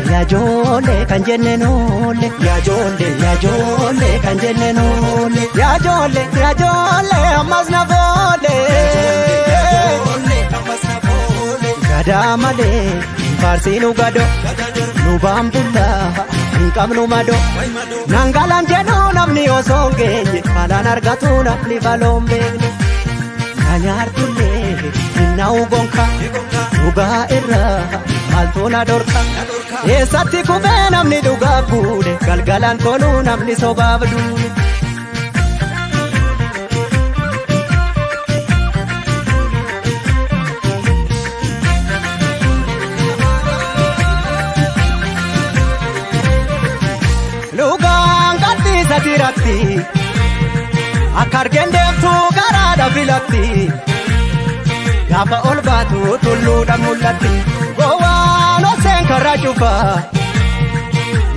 Yaajoollee kan jenne noolle yaajoollee yaajoollee kan jenne noolle yaajoollee yaajoollee ammas na foole gadaa malee faarsiin ugadoo nu baambullaa hin qabnu madoo nangalaan jedhu namni osoo hin geenye balaan argatu namni baloon beekne na nyaartullee hin na'u gonka dhugaa irraa maaltu na dhorka eessatti kufee namni dhugaaf buune galgalaan toluu namni sobaaf duune. Lugaan gadhiisa diratti akka argeen deemtuu garaadha filatti. Gaafa ol baatu tulluudha mul'atti. Gowwaan oseen karaa cufa.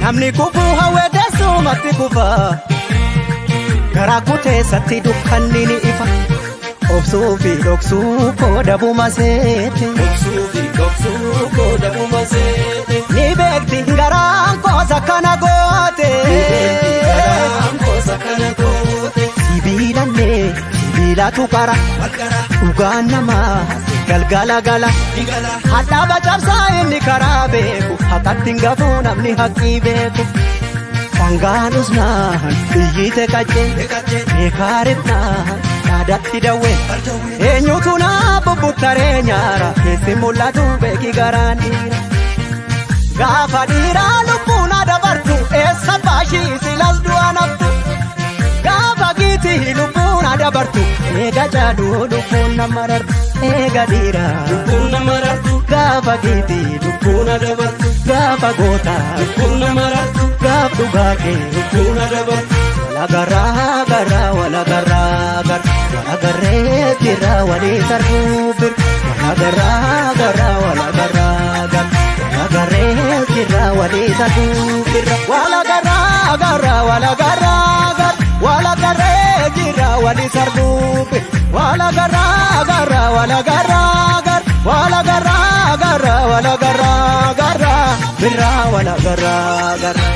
Namni kufuu hawwee teessumatti kufa. Garaa kuteessatti dukkanni ni ifa. Obsuu fi dhoksuu kooda buma seete. Obsuu fi dhoksuu kooda buma seete. Ni beekti garaan koosa kana goote. Ni beekti garaan koosa kana goote. Sibiilallee sibiilatu qara. Dhugaan namaa galgala gala. Hadhaaba cabsaa inni karaa beeku. Haqatti hin gafuu namni haqqii beeku. Dhangaan usnaan iyyite qaccee. Meekaa dhaadatti dawwee. Eenyutu naa bubbuttaree nyaara. Keessi mul'atu beeki garaan dhiira. Gaafa dhiiraa lubbuun dabartu eessa baashii silas du'a naftu. Gaafa giitii lubbuun dabartu eega jaaduu lubbuun nama rartu. Eega dhiiraa lubbuun nama rartu. Gaafa giitii lubbuun dabartu. Gaafa gootaa lubbuun nama rartu. Gaaf dhugaa kee lubbuun dabartu. Walagaraa garaa walagaraa gara walagarree jira walii sarbuu bir walagaraa garaa walagaraa gara walagarree jira walii sarbuu bir walagaraa garaa walagaraa gara walagarree jira walii sarbuu bir walagaraa garaa walagaraa gara walagaraa gara walagaraa gara birraa walagaraa gara.